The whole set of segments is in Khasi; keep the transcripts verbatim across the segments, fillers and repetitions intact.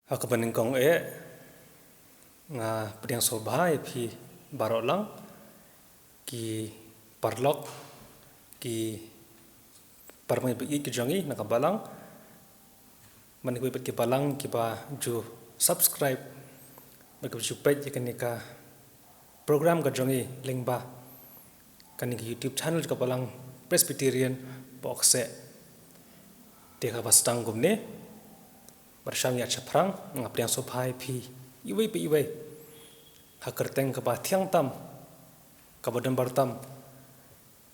Ha kaba nyngkong eh, nga pdiang sngewbha ïa phi baroh lang, ki paralok, ki parmei ba ïeit ki jong ngi na ka balang, bad kiwei pat ki balang kiba ju subscribe bad kiba ju peit ïa kane ka program ka jong ngi lyngba kane ka YouTube channel ka Balang Presbyterian Bokseh. Te kaba sdang kumne, bad shong ïa shaphrang, nga pdiang sngewbha ïa phi iwei pa iwei ha ka kyrteng kaba thiang tam, kaba donbor tam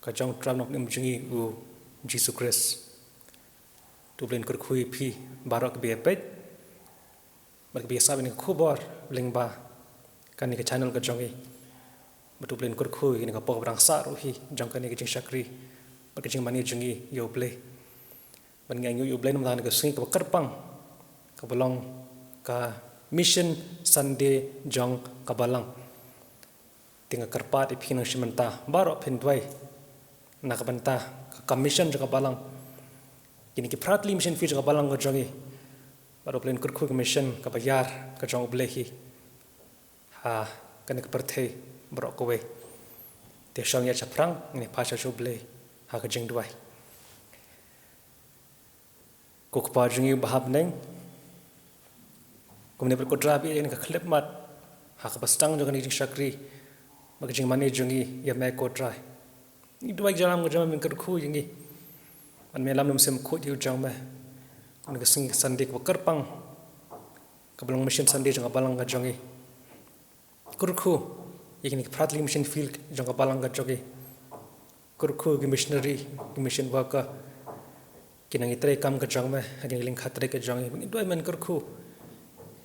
ka jong U Trai Nongpynim jong ngi U Jisu Khrist. To U Blei un kyrkhu ïa phi baroh kiba ïa peit bad kiba ïa sngap ïa kane ka khubor lyngba kane ka channel ka jong ngi. Bad to U Blei un kyrkhu ïa kane ka por kaba dang sah ruh hi jong kane ka jingshakri bad ka jingmane jong ngi ïa U Blei. Bad ngi ainguh ïa U Blei namar kane ka sngi kaba kyrpang, kaba long ka Mission Sunday jong ka balang. Te nga kyrpad ïa phi nang sngewbha baroh phin duwai na ka bynta ka mission jong ka balang, kine ki phra tylli mission field jong ka balang ka jong ngi. Bad U Blei un kyrkhu ka mission kaba ïar ka jong U Blei hi ha kane ka pyrthei baroh kawei. Te shong ïa shaphrang, ngin ïa phai sha U Blei ha ka jingduwai. Ko Kpa jong ngi uba ha bneng, kumne pat ko Trai ba ïa kane ka khyllipmat ha kaba sdang jong kane ka jingshakri bad ka jingmane jong ngi ïa me ko Trai. Ngi duwai jingïalam ka jong me, men kyrkhu ïa ngi. Bad men ïalam da u Mynsiem Bakhuid ïa u jong me. Kumne ka sngi ka Sunday kaba kyrpang, kaba long Mission Sunday jong ka balang ka jong ngi, kyrkhu ïa kine ki phra tylli mission field jong ka balang ka jong ngi. Kyrkhu ki missionary, ki mission worker, ki nongtrei kam ka jong me ha kine ki lyngkha trei ka jong ngi. Ngi duwai men kyrkhu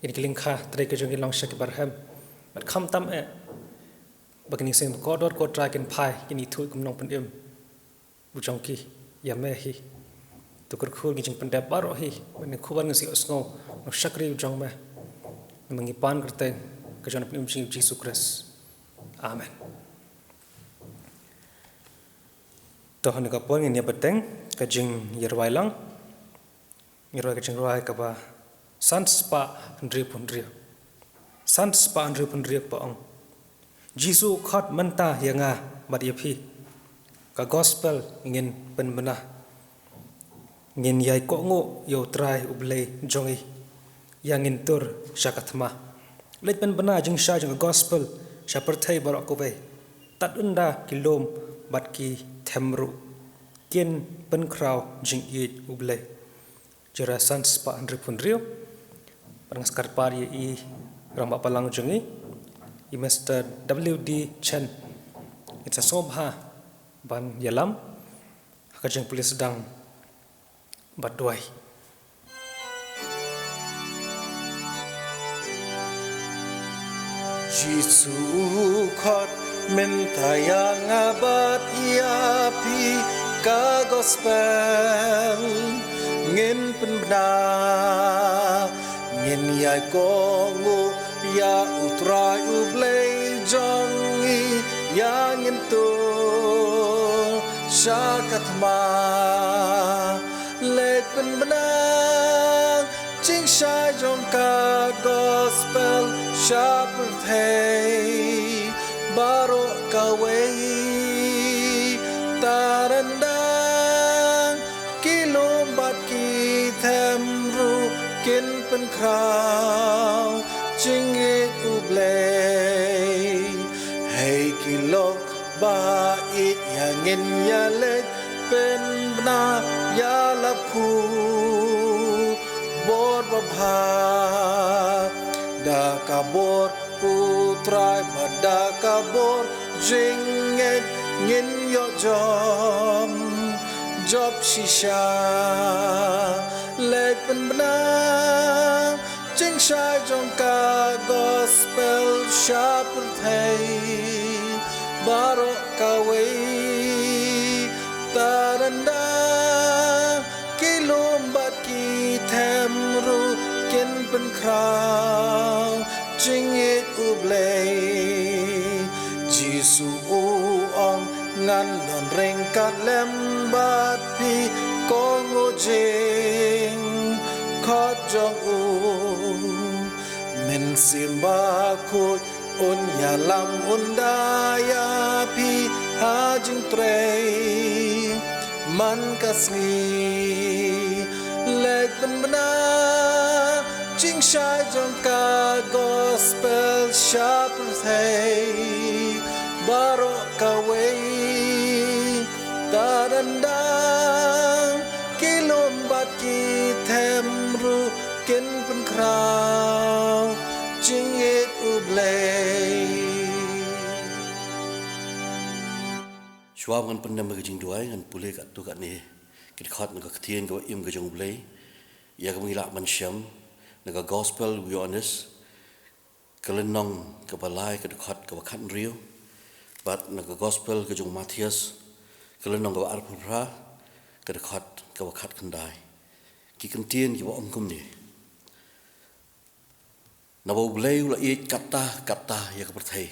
ïa kine ki lyngkha trei ka jong ngi, long sha ki barhem bad khamtam eh ba kine ki seng bakordor ko Trai kin phai kin ïathuh kum nongpynim u jong ki ïa me hi. To kyrkhu ïa ki jingpyndep baroh hi, bad ïa kane ka khubor ngin sa ïohsngew na u shakri u jong me. Namar ngi pan ha ka kyrteng ka jong U Nongpynim jong ngi U Jisu Khrist. Amen. To ha kane ka por ngin ïa bteng ka jingïarwai lang. Ngi rwai ka jingrwai kaba san spah hynriewphew hynriew. San spah hynriewphew hynriew ba ong: Jisu u khot mynta ïa nga bad ïa phi. Ka gospel ngin pynbna. Ngin ïai kohnguh ïa U Trai U Blei jong ngi. Ïa ngin tur sha ka thma. Leit pynbna jingshai jong ka gospel sha pyrthei baroh kawei. Tad ynda ki lum bad ki them ruh kin pynkhraw jingïeit U Blei. Jingrwai san spah hynriewphew hynriew. Bad nga sa kyrpad ïa i rangbah balang jong ngi, i Mister W D Chen, in sa sngewbha ban ïalam ha ka jingpule sdang bad duwai. Jisu u khot mynta ïa nga bad ïa phi, ka gospel ngin pynbna. Ngin ïai kohnguh ïa U Trai U Blei jong ngi, ïa ngin tur sha ka thma. Leit pynbna jingshai jong ka gospel sha pyrthei baroh kawei. Tad ynda ki lum bad ki them ruh kin pynkhraw jingïeit U Blei. Hei ki lok ba ïeit, ïa ngin ïa leit pynbna, ïa lap khubor babha. Da ka bor U Trai bad da ka bor jingngeit ngin ïoh jop, jop shisha. Leit pynbna jingshai jong ka gospel sha pyrthei baroh kawei. Tad ynda ki lum bad ki them ruh kin pynkhraw jingïeit U Blei. Jisu u ong, ngan don ryngkat lem bad phi, kohnguh jingkhot jong u. Mynsiem Bakhuid un ïalam un da ïa phi ha jingtrei man ka sngi. Leit pynbna jingshai jong ka gospel sha pyrthei baroh kawei. Tad haduh ki lum bad ki them ruh kin pynkhraw jingïeit U Blei. Shuwa ba ngan pyndem ka jingduwai, ngan pule katto katne ki dkhot na ka ktien kaba im ka jong U Blei, ïa kaba ngi lah ban shem na ka gospel u Ïoannis, ka lynnong kaba lai, ka dkhot kaba khathynriew, bad na ka gospel ka jong u Mathaios, ka lynnong kaba arphew phra, ka dkhot kaba khatkhyndai. Ki kyntien kiba ong kumne: Naba U Blei u la ïeit katta katta ïa ka pyrthei,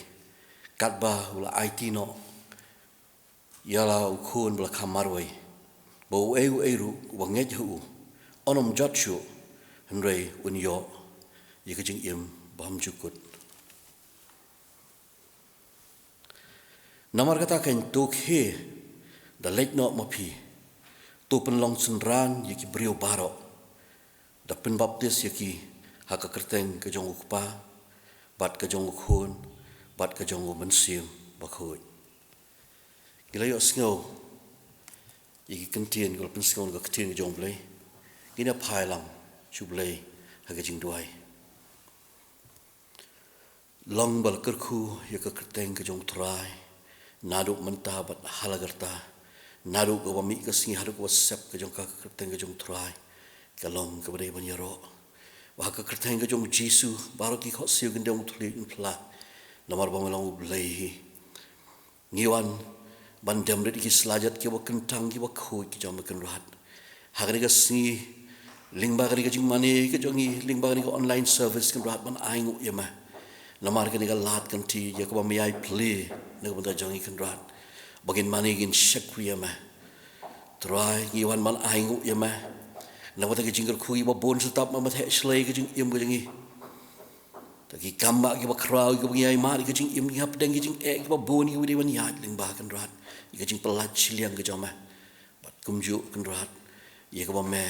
katba u la aiti noh ïa la u Khun ba la kham marwei, ba uei uei ruh uba ngeit ha u yn ym jot shuh, hynrei un ïoh ïa ka jingim bymjukut. Namar kata keiñ, to khie, da leit noh ma phi, to pynlong synran ïa ki briew baroh, da pynbaptis ïa ki ha ka kyrteng ka jong U Kpa, bad ka jong U Khun, bad ka jong U Mynsiem Bakhuid. Ngi la ïohsngew ïa ki kyntien, ngi la pynsngew na ka ktien ka jong U Blei. Ngin ïa phai lang sha U Blei ha ka jingduwai. Long ba la kyrkhu ïa ka kyrteng ka jong U Trai naduh mynta bad ha la karta, naduh kaba mih ka sngi haduh kaba sep ka jong ka, ka kyrteng ka jong U Trai ka long kaba dei ban ïaroh. Ba ha ka kyrteng ka jong U Jisu baroh ki khohsiew kin dei ban thylliej pla, namar ba me long U Blei hi. Ngi wan ban dem rit ïa ki slajat kiba kyntang kiba khuid ki jong me, Kynrad. Ha kane ka sngi, lyngba kane ka jingmane ka jong ngi, lyngba kane ka online service, Kynrad, ban ainguh ïa me. Namar kane ka lad ka kti ïa kaba me ïai plie na ka bynta jong ngi, Kynrad, ba ngin mane ngin shakri ïa me. Trai, ngi wan ban ainguh ïa me na ka bynta ka jingkyrkhu kiba bun sa tap, me me theh shlei ka jingim ka jong ngi. Da ki kam ba kiba khraw kiba ngi ïai mad ïa ka jingim, ngi hapdeng ki jingeh kiba bun kiba dei ban ïaid lyngba, Kynrad, ïa ka jingpyllait shiliang ka jong me. Bad kumjuh, Kynrad, ïa kaba me,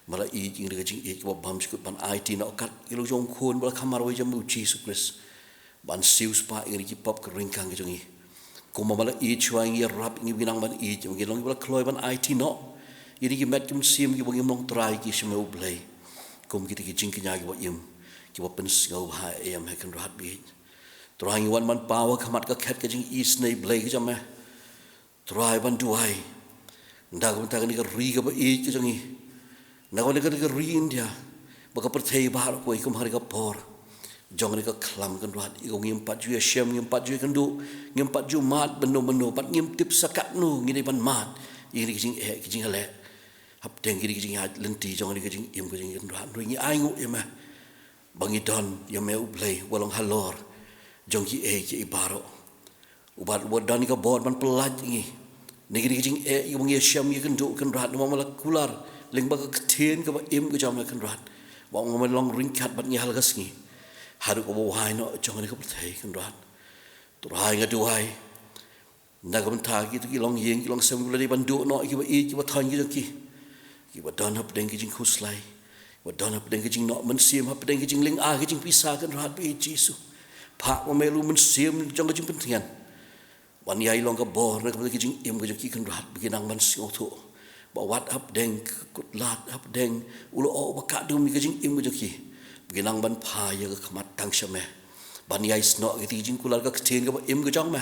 me la ïeit ïa ngi da ka jingïeit kaba bymjukut ban aiti noh kat ïa la u jong U Khun ba la kham marwei jong me, U Jisu Khrist, ban siewspah ïa ngi da ki pop ka ryngkang ka jong ngi. Kumba me la ïeit shuwa ïa ngi, ïarap ïa ngi ba ngin nang ban ïeit, ba ngin long kiba la kloi ban aiti noh ïa kine ki met ki mynsiem kiba ngim long trai ki sha me, U Blei, kum kita ki jingkñia kiba im kiba pynsngew bha ïa me, Kynrad ba ïeit. Trai, ngi wan ban paw ha khmat ka khet ka jingisynei Blei ka jong me. Trai, ban duwai na ka bynta kane ka ri kaba ïeit ka jong ngi, na ka bynta kane ka ri India, bad ka pyrthei baroh kawei, kum ha kane ka por jong kane ka khlam, Kynrad, ïa kaba ngim pat ju ïashem, ngim pat ju ïakynduh, ngim pat ju mad bynno bynno, bad ngim tip sa katno ngi dei ban mad ïa kine ki jingeh ki jingïaleh hapdeng kine ki jingïaid lynti jong kane ka jingim ka jong ngi, Kynrad. Hynrei ngi ainguh ïa me ba ngi don ïa me, U Blei, uba long halor jong kiei kiei baroh, uba, uba don ïa ka bor ban pyllait ïa ngi na kine ki jingeh kiba ngi ïashem ïakynduh, Kynrad, namar me la kular lyngba ka ktien kaba im ka jong me, Kynrad, ba ong me long ryngkat bad ngi ha la ka sngi haduh kaba wai noh jong kane ka pyrthei, Kynrad. Trai, nga duwai na ka bynta kito ki longïing ki longsem kiba la dei ban duh noh ïa kiba ïeit kiba thoiñ ki jong ki, kiba don hapdeng ki jingkhuslai, kiba don hapdeng ki jingnoh mynsiem, hapdeng ki jinglynga ki jingpisa, Kynrad ba ïeit Jisu. Phah ma me la u mynsiem jong ka jingpyntngen ban ïai long ka bor na ka bynta ka jingim ka jong ki, Kynrad, ba ki nang ban sngewthuh ba wat hapdeng ka kut lad, hapdeng u lyoh uba kah dum ïa ka jingim ka jong ki, ba ki nang ban phai ïa ka khmat tang sha me, ban ïai snoh ïa kita ki jingkular ka ktien kaba im ka jong me,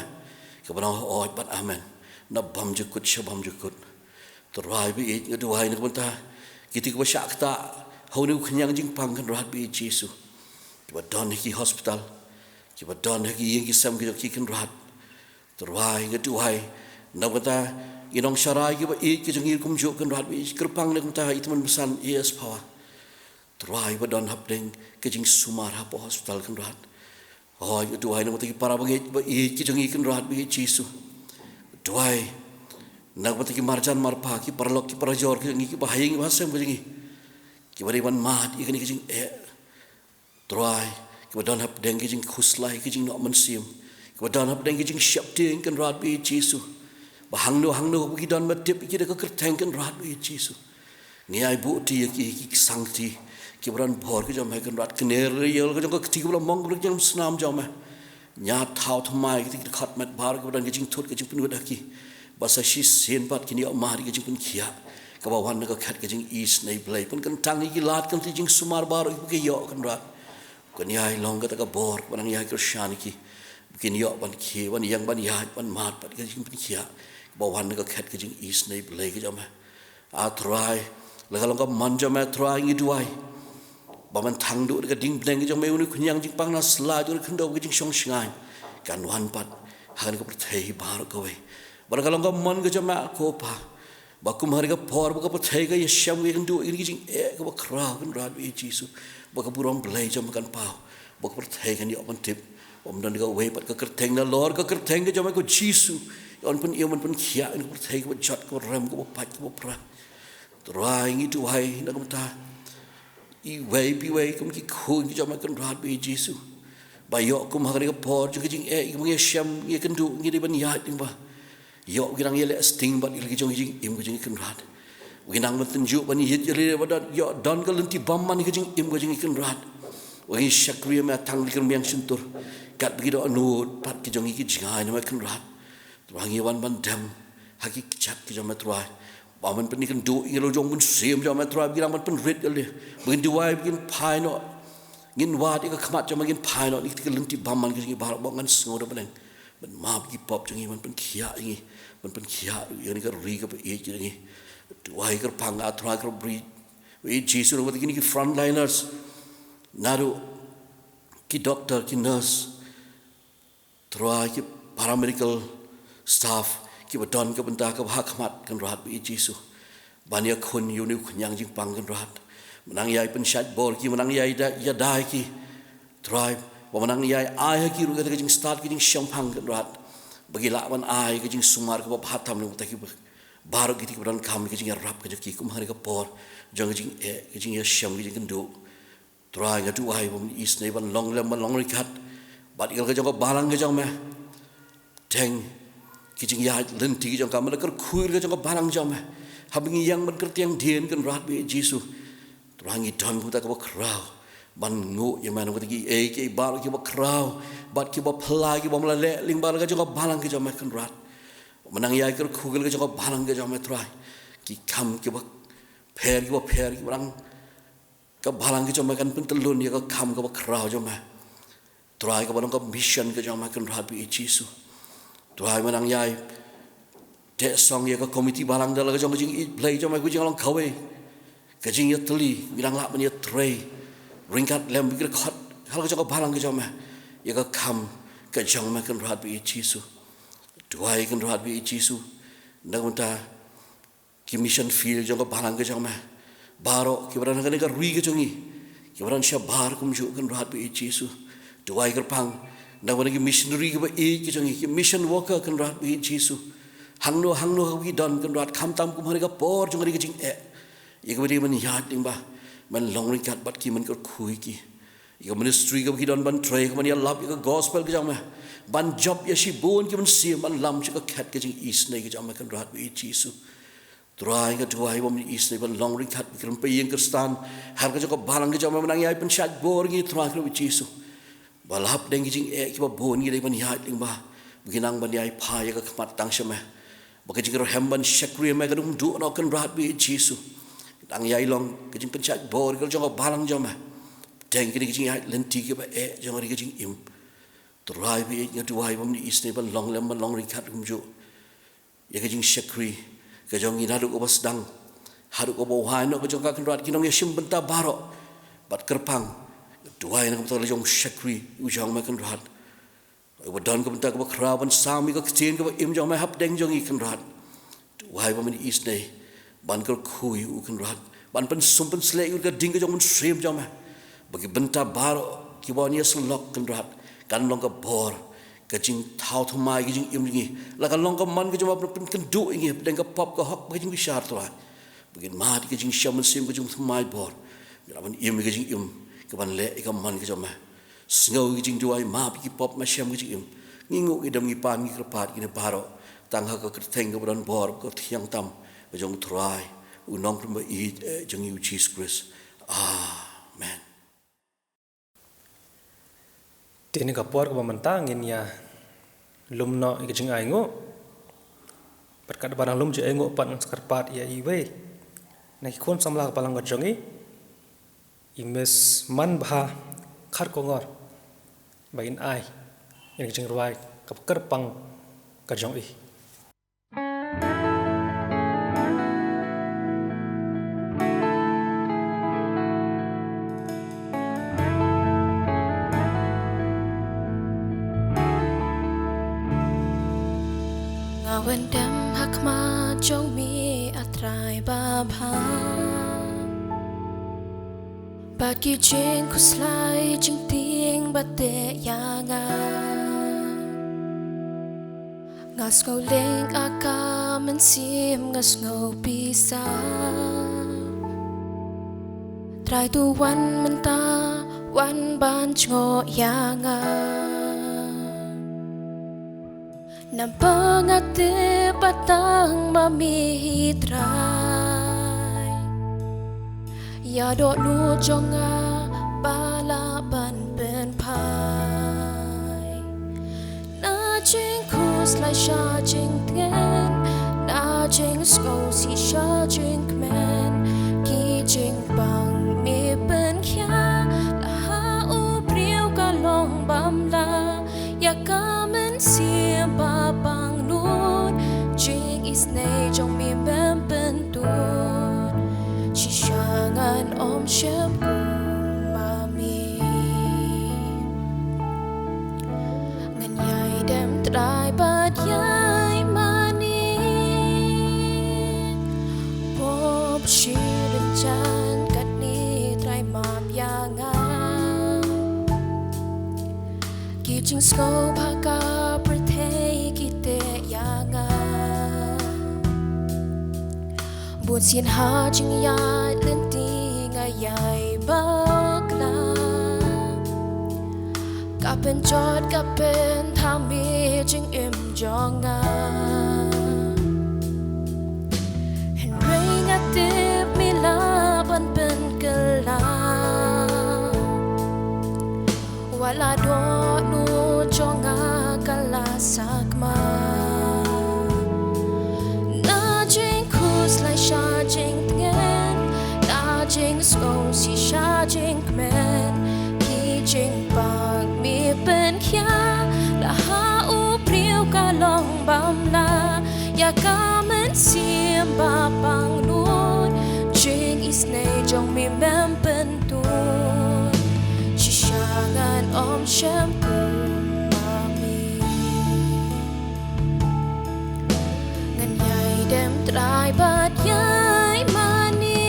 kaba nang hooid bad amen na bymjukut sha bymjukut. Trai ba ïeit, nga duwai na ka bynta kita kiba shah ktah ha une u khñiang jingpang, Kynrad ba ïeit Jisu, kiba don ha ki hospital, kiba don ha ki ïing ki sem ki jong ki, Kynrad. Trai, nga duwai na ka bynta i nongsharai kiba ïeit ki jong ngi kumjuh, Kynrad ba ïeit, kyrpang na ka bynta i tymmen basan A S Power. Trai, ba don hapdeng ka jingsumar hapoh hospital, Kynrad. Hooid, nga duwai na ka bynta ki para bangeit ba ïeit ki jong ngi, Kynrad ba ïeit Jisu. Duwai na ka bynta ki marjan marpa, ki paralok ki parajor ki jong ngi, kiba ha ïing ba ha sem ki jong ngi, kiba dei ban mad ïa kane ka jingeh. Trai, kiba don hapdeng ki jingkhuslai, ki jingnoh mynsiem, kiba don hapdeng ki jingsheptieng, Kynrad ba ïeit Jisu. Ba hangno hangno ba ki don, me tip ïa ki da ka kyrteng, Kynrad ba ïeit Jisu. Ngi ai buh ti ïa ki, ki sangti, kiba don bor ki jong me, Kynrad, kner ïa ka jong ka kti kaba la mong, kaba la jong snam jong me. Ñiad thaw thymmai ïa ki, ki dkhot met baroh kiba don ki jingthut, ki jingpynwit ha ki. Ba sa shisien pat kin ïoh mad ïa ka jingpynkhiah kaba wan na ka khet ka jingisynei Blei. Pynkyntang ïa ki lad, kynti, jingsumar baroh kiba ki ïoh, Kynrad. Kin ïai long kata ka bor kaba nang ïai kyrshan ïa ki, ba kin ïoh ban khie, ban ïeng, ban ïaid, ban mad pat ïa ka jingpynkhiah kaba wan na ka khet ka jingisynei Blei ka jong me. A Trai, la ka long ka mon jong me, Trai, ngi duwai ba men thang duh da ka ding bneng ka jong me, une u khñiang jingpang na sla jong une u khyndew, ka jingshong shngaiñ kan wan pat ha kane ka pyrthei baroh kawei. Ba la ka long ka mon ka jong me, ko Pa, ba kum ha kane ka por ba ka pyrthei ka ïashem, ka ïakynduh ïa kine ki jingeh kiba khraw, Kynrad ba ïeit Jisu, ba ka burom Blei jong me kan paw, ba ka pyrthei kan ïoh ban tip ba ym don kawei pat ka kyrteng nalor ka kyrteng ka jong me, ko Jisu, ïoh ban pynim, ban pynkhiah ïa ka pyrthei kaba jot, kaba rem, kaba pait, kaba phrang. Trai, ngi duwai na ka bynta iwei pa iwei kum ki khun ki jong me, Kynrad ba ïeit Jisu, ba ïoh kum ha kane ka por jong ka jingeh, ïa kaba ngi ïashem, ngi ïakynduh, ngi dei ban ïaid lyngba. Ïoh ba ki nang ïaleh sting bad ïa la ki jong ki jingim ka jong ngi, Kynrad. Ba ki nang ban tynjuh ban ïeit ïa la, ba don, ïoh don ka lynti bymman ka jingim ka jong ngi, Kynrad. Ba ngi shakri ïa me tang da ki rmiang shyntur, katba ki dohnud pat ki jong ngi ki jngai na me, Kynrad. Trai, ngi wan ban dem ha ki kjat ki jong me, Trai, ba men pynïakynduh ïa ngi, la jong mynsiem jong me, Trai, ba ki nang ban pynrit ïa la, ba ngin duwai, ba ngin phai noh, ngin wad ïa ka khmat jong me, ngin phai noh na ki lynti bymman ki jong ngi baroh, ba ngan sngew da bneng ban map ïa ki pop jong ngi, ban pynkhiah ïa ngi, ban pynkhiah ïa kane ka ri kaba ïeit jong ngi. Duwai kyrpang, A Trai, kyrpang ba ïeit Jisu, na ka bynta kine ki frontliners, naduh ki doktor, ki nurse, Trai, ki paramedical staff, kiba don ka bynta kaba ha khmat, Kynrad ba ïeit Jisu, ban ïakhun ïa une u khñiang jingpang, Kynrad. Men nang ïai pynshait bor ïa ki, men nang ïai da, ïada ïa ki, Trai, ba men nang ïai ai ha ki ruh kata ka jingstad, ka jingshemphang, Kynrad, ba ki lah ban ai ka jingsumar kaba bha tam na ka bynta kiba, baroh kiti kiba donkam ïa ka jingïarap ka jong ki kum ha kane ka por jong ka jingeh, ka jingïashem, ka jingkynduh. Trai, nga duwai ba men isynei ban long lem, ban long ryngkat bad ïa ka jong ka balang ka jong me. Teng ki jingïaid lynti ki jong ka, men la kyrkhu ïa ka jong ka balang jong me. Haba ngi ïeng ban kyrteng dien, Kynrad ba ïeit Jisu, Trai, ngi don kumta kaba khraw ban nguh ïa me na ka bynta kiei kiei baroh kiba khraw bad kiba phylla, kiba ym la leh lyngba la ka jong ka balang ka jong me, Kynrad. Men nang ïai kyrkhu ïa ka jong ka balang ka jong me, Trai. Ki kam kiba pher, kiba pher, kiba rang, ka balang ka jong me kan pyntyllun ïa ka kam kaba khraw jong me, Trai, kaba long ka mission ka jong me, Kynrad ba ïeit Jisu. Trai, men nang ïai teh song ïa ka komiti balang da la ka jong ka jingïeit Blei jong me, ka jinglong kawei, ka jingïatylli, ba ki dang lah ban ïatrei ryngkat lem, ba ki dkhot ha la ka jong ka balang ka jong me ïa ka kam ka jong me, Kynrad ba ïeit Jisu. Duwai, Kynrad ba ïeit Jisu, na ka bynta ki mission field jong ka balang ka jong me baroh, kiba don ha kane ka ri ka jong ngi, kiba don shabar kumjuh, Kynrad ba ïeit Jisu. Duwai kyrpang na ka bynta ki missionary kiba ïeit ki jong ngi, ki mission worker, Kynrad ba ïeit Jisu, hangno hangno kaba ki don, Kynrad, khamtam kum ha kane ka por jong ka ri ka jingeh, ïa kaba dei ban ïaid lyngba, men long ryngkat bad ki, men kyrkhu ïa ki. Ïa ka ministry kaba ki don ban trei, ka ban ïalap ïa ka gospel ka jong me, ban jop ïa shibun ki mynsiem, ban lam sha ka khet ka jingisynei ka jong me, Kynrad ba ïeit Jisu. Trai, nga duwai ba men isynei ban long ryngkat bad ki rympei ïing Khristan ha ka jong ka balang ka jong me, men nang ïai pynshait bor ïa ngi, Trai, Kynrad ba ïeit Jisu. Ba la hapdeng ki jingeh kiba bun ngi dei ban ïaid lyngba, ba ngin nang ban ïai phai ïa ka khmat tang sha me. Ba ka jingrhem ban shakri ïa me kan ym duh noh, Kynrad ba ïeit Jisu. Nang ïai long ka jingpynshait bor ïa ka jong ka balang jong me. Teng kine ki jingïaid lynti kiba eh jong ka ri ka jingim, Trai ba ïeit, nga duwai ba men isynei ban long lem, ban long ryngkat kumjuh ïa ka jingshakri ka jong ngi, naduh kaba sdang haduh kaba wai noh ka jong ka, Kynrad, ki nongïashim bynta baroh. Bad kyrpang, nga duwai na ka bynta la jong u shakri u jong me, Kynrad, uba don ka bynta kaba khraw ban sam ïa ka ktien kaba im jong me hapdeng jong ngi, Kynrad. Duwai ba men isynei ban kyrkhu ïa u, Kynrad, ban pynsum pynsleh ïa u da ka ding ka jong u Mynsiem jong me, ba ki bynta baroh kiba wan ïasyllok, Kynrad, kan long ka bor, ka jingthaw thymmai ka jingim jong ngi. La ka long ka mon ka jong me ban pynkynduh ïa ngi hapdeng ka pop, ka hok bad ka jingbishar, Trai, ba ngin mad ïa ka jingshem mynsiem ka jingthymmai bor, ngin lah ban im ïa ka jingim ka ban leh ïa ka mon ka jong me. Sngew ïa ki jingduwai, map ïa ki pop, ma shem ka jingim. Ngi nguh, ngi dem, ngi pan, ngi kyrpad ïa kine baroh tang ha ka kyrteng kaba don bor, ka thiang tam, ka jong U Trai, U Nongpynim ba ïeit, eh, jong ngi U Jisu Khrist. Amen. Te ha kane ka por kaba mynta ngin ïa lum noh ïa ka jingainguh. Bad katba nang lum jingainguh pat, ngan sa kyrpad ïa iwei na ki khun samla ka balang ka jong ngi, i Miss Manbha Kharkongor, ba in ai ïa ka jingrwai Ka Kyrpang ka jong i. Nga wan dem ha khmat jong me, A Trai babha, bad ki jingkhuslai jingtieng ba teh ïa nga. Nga sngew lyngngoh ka mynsiem, nga sngew pisa. Trai, to wan mynta, wan ban jngoh ïa nga. Namar nga tip ba tang ma me hi Trai, ïa dohnud jong nga ba lah ban pynphai. Na jingkhuslai sha jingtngen, na jingsngewsih sha jingkmen, ki jingpang me pynkhia, la ha u briew ka long bym lah. Ïa ka mynsiem ba pangnud, jingisynei jong me mem pyntut. Shisha ngan ym shym kum ma me. Ngan ïai dem Trai bad ïai mane. Pop shi ryngkat katne Trai, map ïa nga. Ki jingsngewbha ka pyrthei ki teh ïa nga. Bunsien ha jingïaid lynti nga ïai bakla. Ka pynjot ka pynthame jingim jong nga. Hynrei nga tip me lah ban pynkylla. Wat la dohnud jong nga ka la sakma. Na jingkhuslai sha jingtngen, na jingsngewsih sha jingkmen, ki jingpang me pynkhia, la ha u briew ka long bym lah. Ïa ka mynsiem ba pangnud, jingisynei jong me mem pyntut. Shisha ngan ym shym kum ma me. Ngan ïai dem Trai bad ïai mane.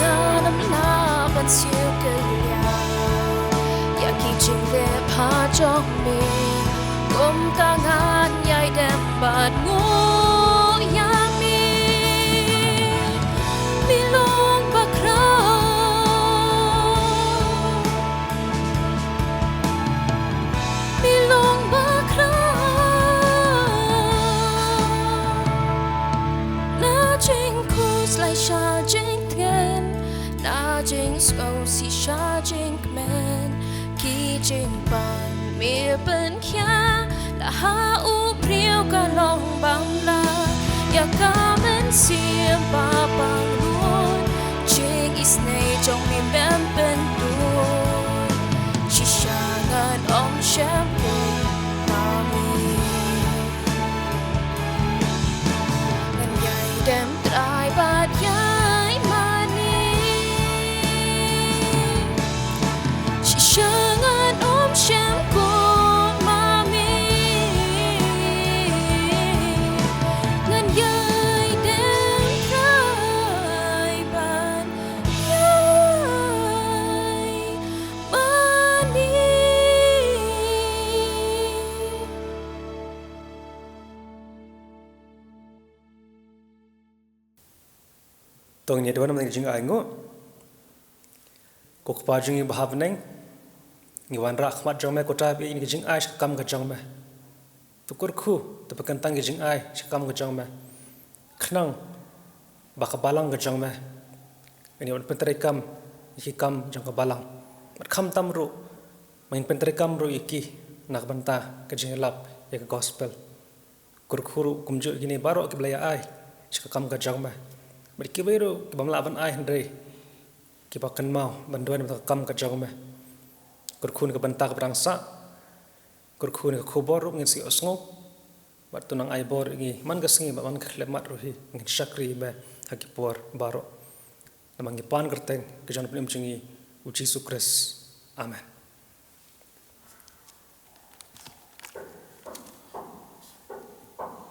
Ngan ym lah ban siew kylliang ïa ki jingleh bha jong me. Kumta ngan ïai dem bad nguh ïa me. Me long bakhraw. Me long bakhraw. Na jingkhuslai sha jingtngen, na jingsngewsih sha jingkmen, ki jingpang me pynkhia, la ha u briew ka long bym lah. Ïa ka mynsiem ba pangnud, jingisynei jong me mem pyntut. Shem kumne. Ngan ïai dem trai bad ïai mane. Shisha ngan ym shem kumne. Ngan ïai dem trai bad ïai mane. To ngin ïa duwai namar ka jingainguh. Ko Kpa jong ngi ba ha bneng, ngi wanrah ha khmat jong me, ko, tap ïa kane ka jingai sha ka kam ka jong me. To kyrkhu, to pynkyntang ïa ka jingai sha ka kam ka jong me. Khnang ba ka balang ka jong me, ngan ïoh ban pyntreikam ïa ki kam jong ka balang. Bad khamtam ruh, ba ngin pyntreikam ruh ïa ki na ka bynta ka jingïalap ïa ka gospel. Kyrkhu ruh kumjuh ïa kine baroh kiba la ïa ai sha ka kam ka jong me. Bad kiwei ruh ki bym lah ban ai hynrei kiba kynmaw ban duwai na ka bynta ka kam ka jong me. Kyrkhu na ka bynta kaba dang sah. Kyrkhu na ka khubor ruh ngin sa ïohsngew. Bad to nang ai bor ïa ngi man ka sngi bad man ka khyllipmat ruh hi ngin shakri ïa me ha ki por baroh. Namar ngi pan kyrteng ka jong u Nongpynim jong ngi u Jisu Khrist. Amen.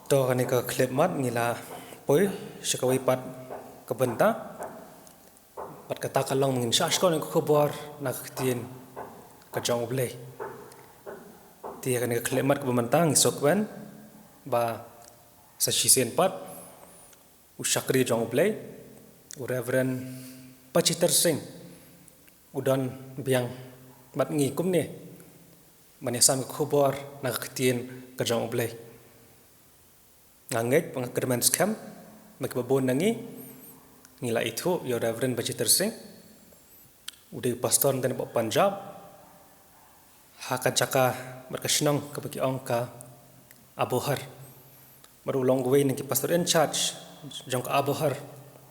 To kane ka khyllipmat ngi la poi sha kawei pat ka bynta. Bad kata ka long ba ngin shah shkor ïa ka khubor na ka ktien ka jong U Blei. Te kane ka khyllipmat kaba mynta ngi sngewkmen ba sa shisien pat u shakri jong U Blei, u Reverend Bachiter Singh, u don biang bad ngi kumne ban ïasam ka khubor na ka ktien ka jong U Blei. Nga ngeit ba nga kyrmen skhem ba kiba bun na ngi ngi la ithuh ïa u Reverend Bachiter Singh. U dei u pastor na ka Punjab, ha ka jaka bad ka shnong kaba ki ong ka Abohar. Bad u long uwei na ki pastor in charge jong ka Abohar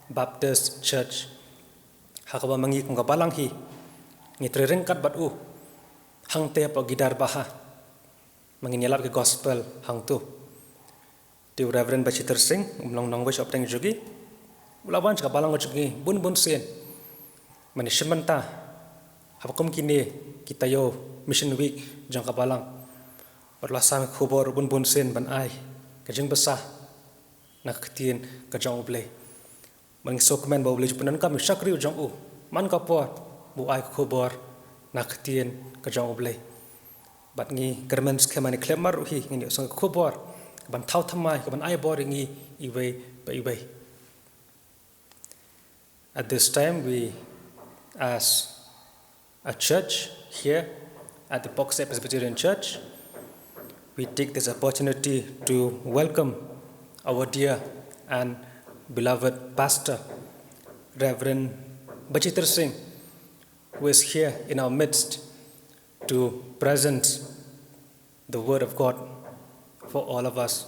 Baptist Church. Ha kaba ma ngi kum ka balang hi ngi trei ryngkat bad u hangta hapoh Gidarbaha. Ma ngin ïalap ïa ka gospel hangto. Te u Reverend Bachiter Singh, um long nongwei sha pdeng jong ngi. U la wan sha ka balang jong ngi bun bun sien. Mane shim bynta haba kum kine ki taïew Mission Week jong ka balang. Bad u la sam ka khubor bun bun sien ban ai ka jingbsa na ka ktien ka jong U Blei. Bad ngi sngewkmen ba U Blei u ju pyndonkam ïa u shakri u jong u man ka por ba u ai ka khubor na ka ktien ka jong U Blei. Bad ngi kyrmen skhem ha kane ka khyllipmat ruh hi ngin ïohsngew ka khubor kaban thaw thymmai, kaban ai bor ïa ngi iwei pa iwei. At this time, we, as a church here at the Bawksyai Presbyterian Church, we take this opportunity to welcome our dear and beloved pastor, Reverend Bachiter Singh, who is here in our midst to present the word of God for all of us.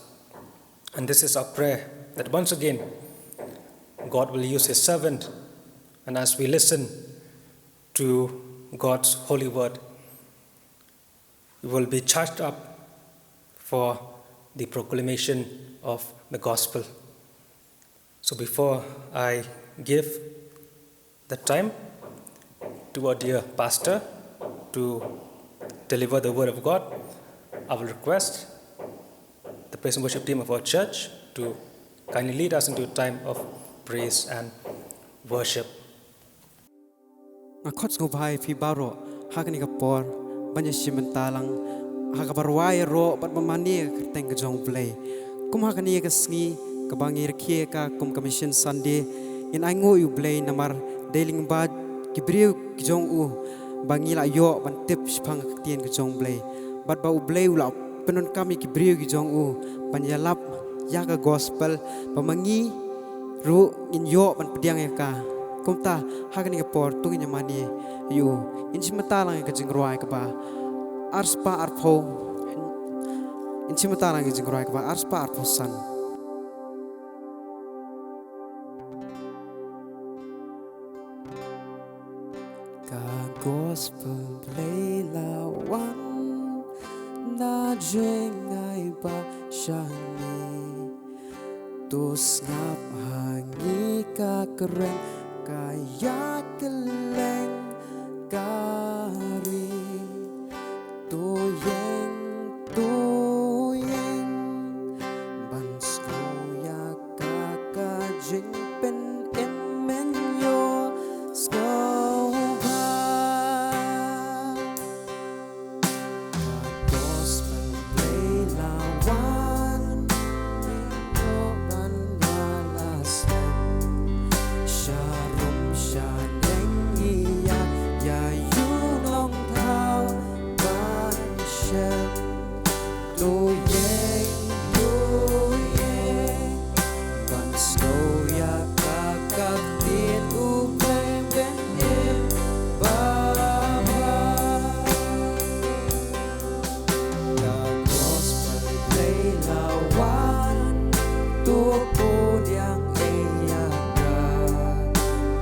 And this is our prayer that once again, God will use his servant, and as we listen to God's holy word, we will be charged up for the proclamation of the gospel. So before I give the time to our dear pastor to deliver the word of God, I will request the praise and worship team of our church to kindly lead us into a time of praise and worship. Nga khot sngewbha ïa phi baroh ha kane ka por ban ïashim bynta lang ha kaba rwai ïaroh bad ban mane ïa ka kyrteng ka jong U Blei. Kum ha kane ka sngi kaba ngi rakhe ïa ka kum ka Mission Sunday, ngin ainguh ïa U Blei namar dei lyngba ki briew ki jong u ba ngi la ïoh ban tip shaphang ka ktien ka jong U Blei. Bad ba U Blei u la pyndonkam ïa ki briew ki jong u ban ïalap ïa ka gospel ba ma ngi ruh ngin ïoh ban pdiang ïa ka. Kumta ha kane ka por to ngin ïa mane ïa u. Ngin shim bynta lang ïa ka jingrwai kaba arspah arphew. Ngin shim bynta lang ïa ka jingrwai kaba arspah arphew san. Ka gospel Blei la wan Jingai ba shani. To sngap ha ngi ka kren ka ïa kylleng ka ri. To ïeng, to ïeng ban sngewbha ka ka jingpynim mynno sngewbha. Ka gospel Blei la wan, ïoh ban la la slem. Sharum shaneng ïa, ïa ïu nongthaw ban shem. To ïeng, to ïeng ban sngewbha ka ktien U Blei ban im ba bha. Ka gospel Blei la wan, to pdiang ïa ka.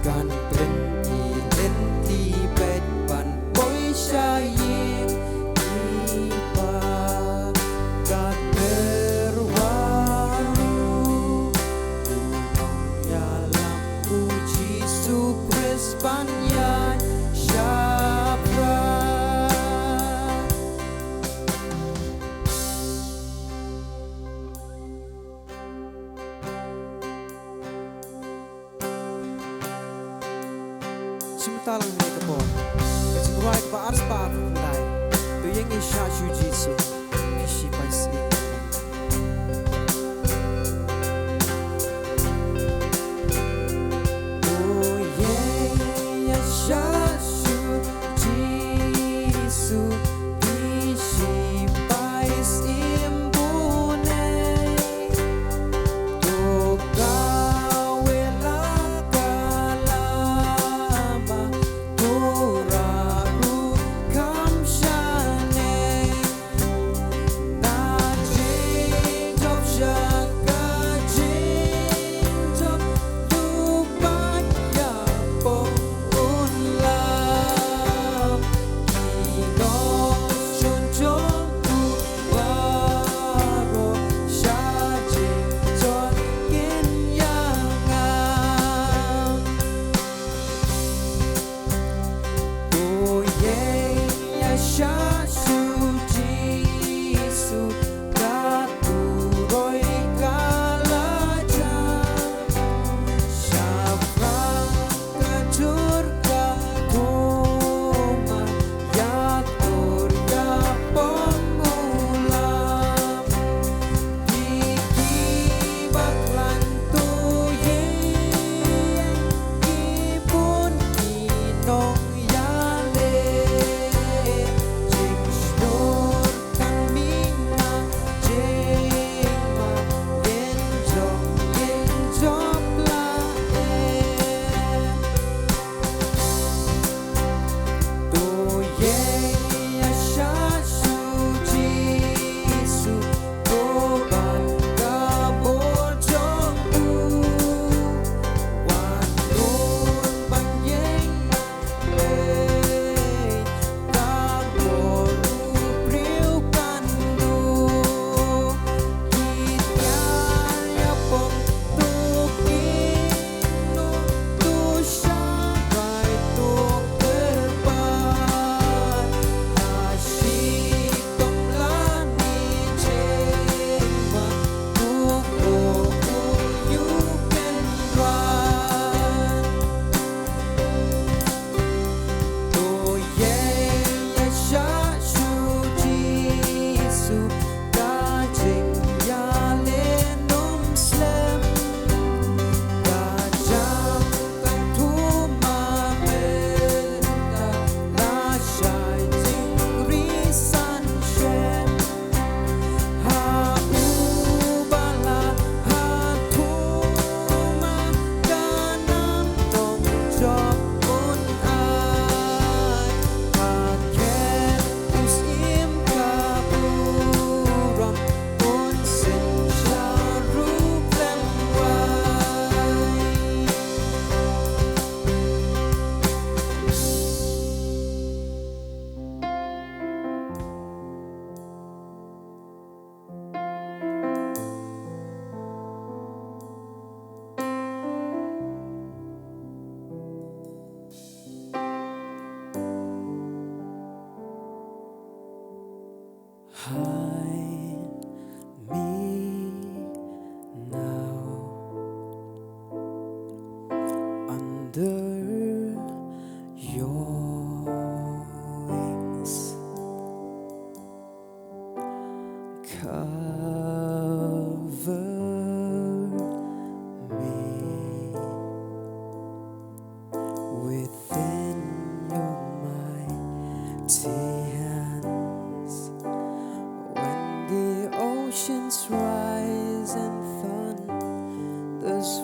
Kan pynïeng lynti bad ban poi sha ïing i Pa. Ka tyrwa ruh u nongïalam U Jisu Khrist ban ïaid shaphrang. Shim bynta lang ha kane ka por. Ka jingrwai kaba arspah arphew khyndai. To ïeng ïa shah sha U Jisu, phi shipai syiem. To ïeng ïa shah sha U Jisu, phi shipai syiem bun eh. To kawei la ka lama, to rah ruh kham shane.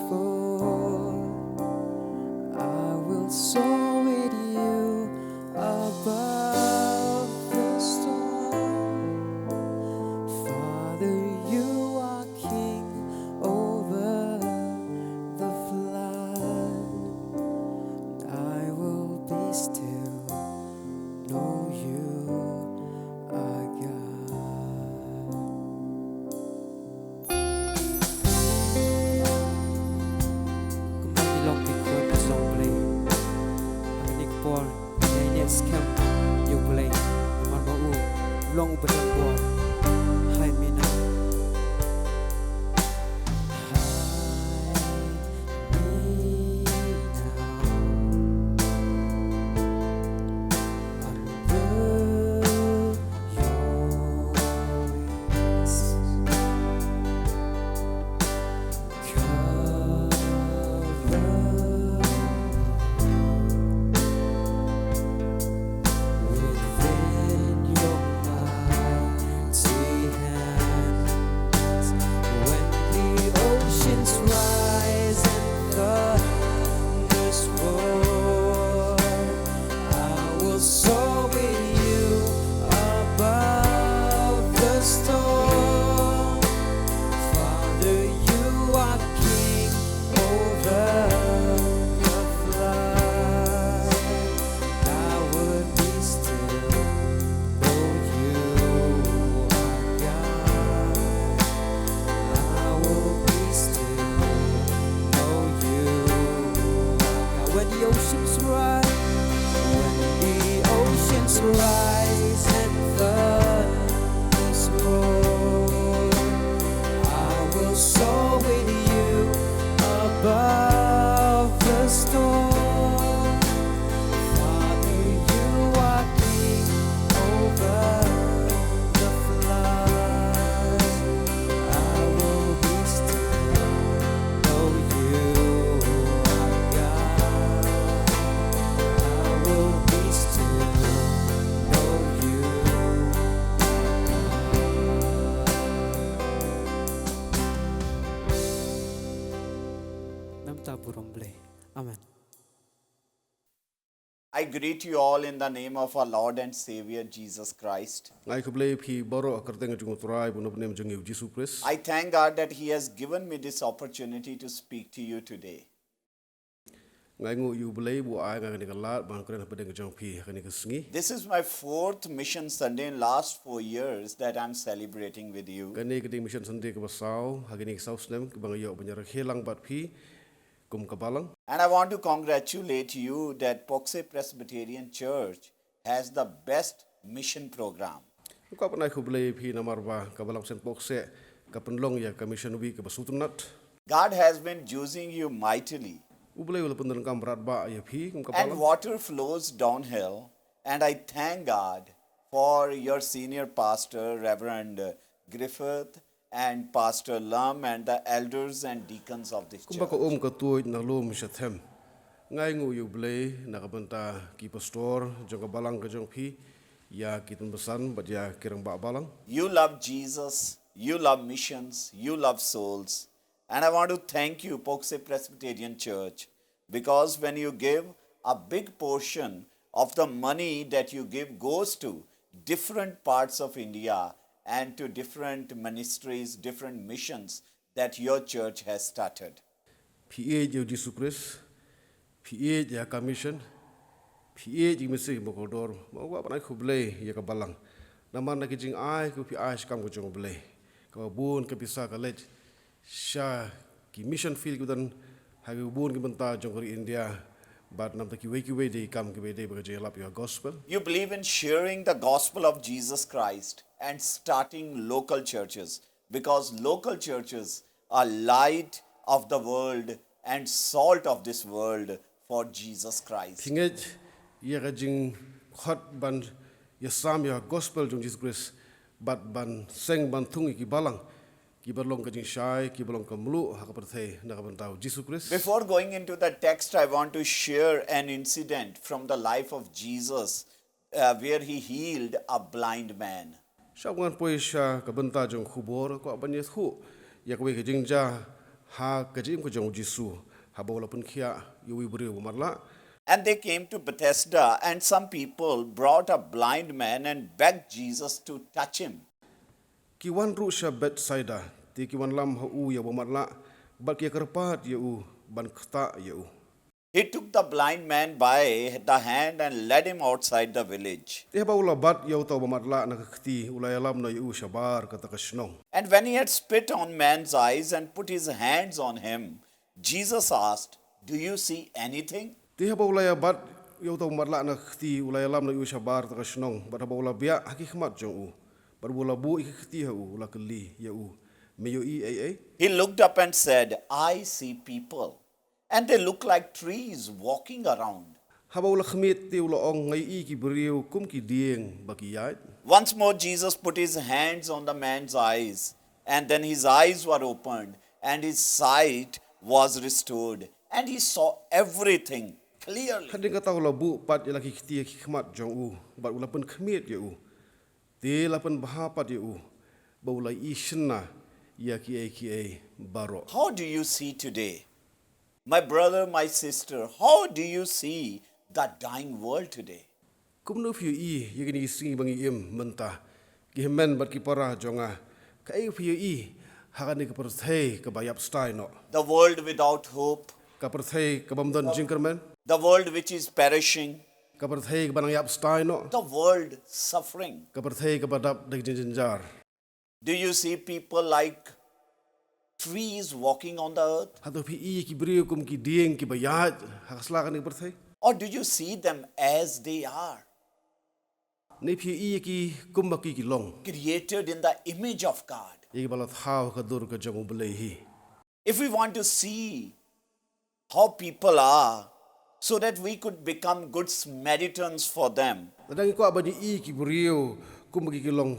For I will soar with you above the storm. Father, you are king over the flood. I will be still, know you are God. Kumba ngi long ki khun ki jong U Blei, ha kane ka por ngi ïaineh skhem ïa U Blei, namar ba u long u ba don bor. Hide me now. Hide me now under your wings. Cover me within your mighty hands. When the oceans rise and thunders roar, I will soar with you above the storm. Father, you are king over the flood. I would be still, know you are God. I will be still, know you are God. When the oceans rise, when the oceans rise and thunders roar, I will soar with you above the storm. Father, you are king over the flood. I will be still, know you are God. I will be still, know you are God. Namar ba u long U Blei. Amen. I greet you all in the name of our Lord and Savior Jesus Christ. Nga ai khublei ïa phi baroh ha ka kyrteng jong U Trai bad U Nongpynim jong ngi U Jisu Khrist. I thank God that He has given me this opportunity to speak to you today. Nga ainguh ïa U Blei ba u ai ïa nga kane ka lad ban kren hapdeng jong phi ha kane ka sngi. This is my fourth Mission Sunday in last four years that I'm celebrating with you. Kane ka dei Mission Sunday kaba saw ha kine ki saw snem kaba nga ïoh ban ïarakhe lang bad phi kum ka balang. And I want to congratulate you that Pokseh Presbyterian Church has the best mission program. Nga kwah ban ai khublei ïa phi namar ba ka Balang Mission Pokseh ka pynlong ïa ka Mission Week kaba sngewtynnat. God has been using you mightily. U Blei u la pyndonkam bha ïa phi kum ka balang. And water flows downhill, and I thank God for your senior pastor, Reverend Griffith, and Pastor Lam and the elders and deacons of this church. Kumba ka um ka tuid na lum sha them. Nga ainguh ïa U Blei na ka bynta ki pastor jong ka balang ka jong phi, ïa ki tymmen basan bad ïa ki rangbah balang. You love Jesus, you love missions, you love souls. And I want to thank you, Pokseh Presbyterian Church, because when you give a big portion of the money that you give goes to different parts of India and to different ministries, different missions that your church has started. Phi ïeit ïa U Jisu Khrist, phi ïeit ïa ka mission, phi ïeit ïa ki mynsiem ba kordor, nga kwah ban ai khublei ïa ka balang. Namar na ki jingai kiba phi ai sha ka kam ka jong U Blei, kaba bun ka pisa ka leit sha ki mission field kiba don ha kiba bun ki bynta jong ka ri India, bad namar kiwei kiwei de ki kam kiba dei ba ka jingïalap ïa ka gospel. You believe in sharing the gospel of Jesus Christ and starting local churches, because local churches are light of the world and salt of this world for Jesus Christ. Phi ngeit ïa ka jingkhot ban ïasam ïa ka gospel jong Jisu Khrist bad ban seng ban thung ïa ki balang kiba long ka jingshai, kiba long ka mluh ha ka pyrthei na ka bynta U Jisu Khrist. Before going into the text, I want to share an incident from the life of Jesus, uh, where he healed a blind man. Shuwa ban poi sha ka bynta jong ka khubor, kwah ban ïathuh ïa kawei ka jingjia ha ka jingim ka jong u Jisu, haba u la pynkhiah ïa uwei u briew ba matlah. And they came to Bethsaida, and some people brought a blind man and begged Jesus to touch him. Ki wan ruh sha Bethsaida, te ki wan lam ha u ïa uba matlah, bad ki ïa kyrpad ïa u ban ktah ïa u. He took the blind man by the hand and led him outside the village. Te haba u la bat ïa uta uba matlah na ka kti, u la ïalam noh ïa u shabar kata ka shnong. And when he had spit on man's eyes and put his hands on him, Jesus asked, "Do you see anything?" Te haba u la ïa bat ïa uta uba matlah na ka kti, u la ïalam noh ïa u shabar kata ka shnong, bad haba u la biah ha ki khmat jong u, bad u la buh ïa ka kti ha u, u la kylli ïa u, "Me ïohi ei ei?" He looked up and said, "I see people, and they look like trees walking around." Haba u la khmih te u la ong, "Nga ïohi ki briew kum ki dieng ba ki ïaid." Once more Jesus put his hands on the man's eyes, and then his eyes were opened, and his sight was restored, and he saw everything clearly. Hadien kata u la buh pat ïa la ki kti ha ki khmat jong u, bad u la pynkhmih ïa u. Te la pynbha pat ïa u, ba u la ïohi shynna ïa kiei kiei baroh. How do you see today? My brother, my sister, how do you see the dying world today? Kumno phi ïohi ïa kine ki sngi ba ngi im mynta, ki hynmen bad ki para jong nga, kaei phi ïohi ha kane ka pyrthei kaba ïap stai noh? The world without hope. Ka pyrthei kabym don jingkyrmen. The world which is perishing. Ka pyrthei kaba nang ïap stai noh. The world suffering. Ka pyrthei kaba dap da ki jingjynjar. Do you see people like trees walking on the earth? Hato phi ïohi ki briew kum ki dieng kiba ïaid ha ka sla kane ka pyrthei? Or do you see them as they are? Ne phi ïohi ki kumba ki ki long? Created in the image of God. Ïa kiba la thaw ha ka dur ka jong U Blei hi. If we want to see how people are, so that we could become good Samaritans for them. Lada ngi kwah ban ïohi ki briew kumba ki ki long,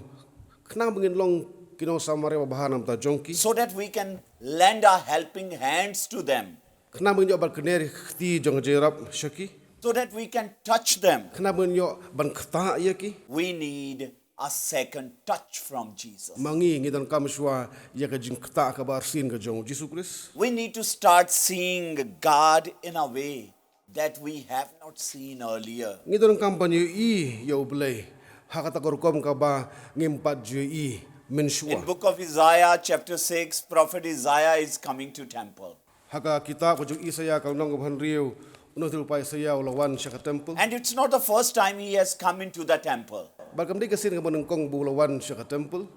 khnang ba ngin long ki nong Samaria ba bha na ka bynta jong ki. So that we can lend our helping hands to them. Khnang ba ngin ïoh ban kner ïa ka kti jong ka jingïarap sha ki. So that we can touch them. Khnang ba ngin ïoh ban ktah ïa ki. We need a second touch from Jesus. Ma ngi ngi donkam shuwa ïa ka jingktah kaba arsien ka jong U Jisu Khrist. We need to start seeing God in a way that we have not seen earlier. Ngi donkam ban ïohi ïa U Blei ha kata ka rukom kaba ngim pat ju ïohi mynshuwa. In book of Isaiah chapter six, prophet Isaiah is coming to temple. Ha ka kitab ka jong u Isaïah ka lynnong kaba hynriew, u nongïathuhlypa Isaïah u la wan sha ka temple. And it's not the first time he has come into the temple. Bad kam dei ka sien kaba nyngkong ba u la wan sha ka temple.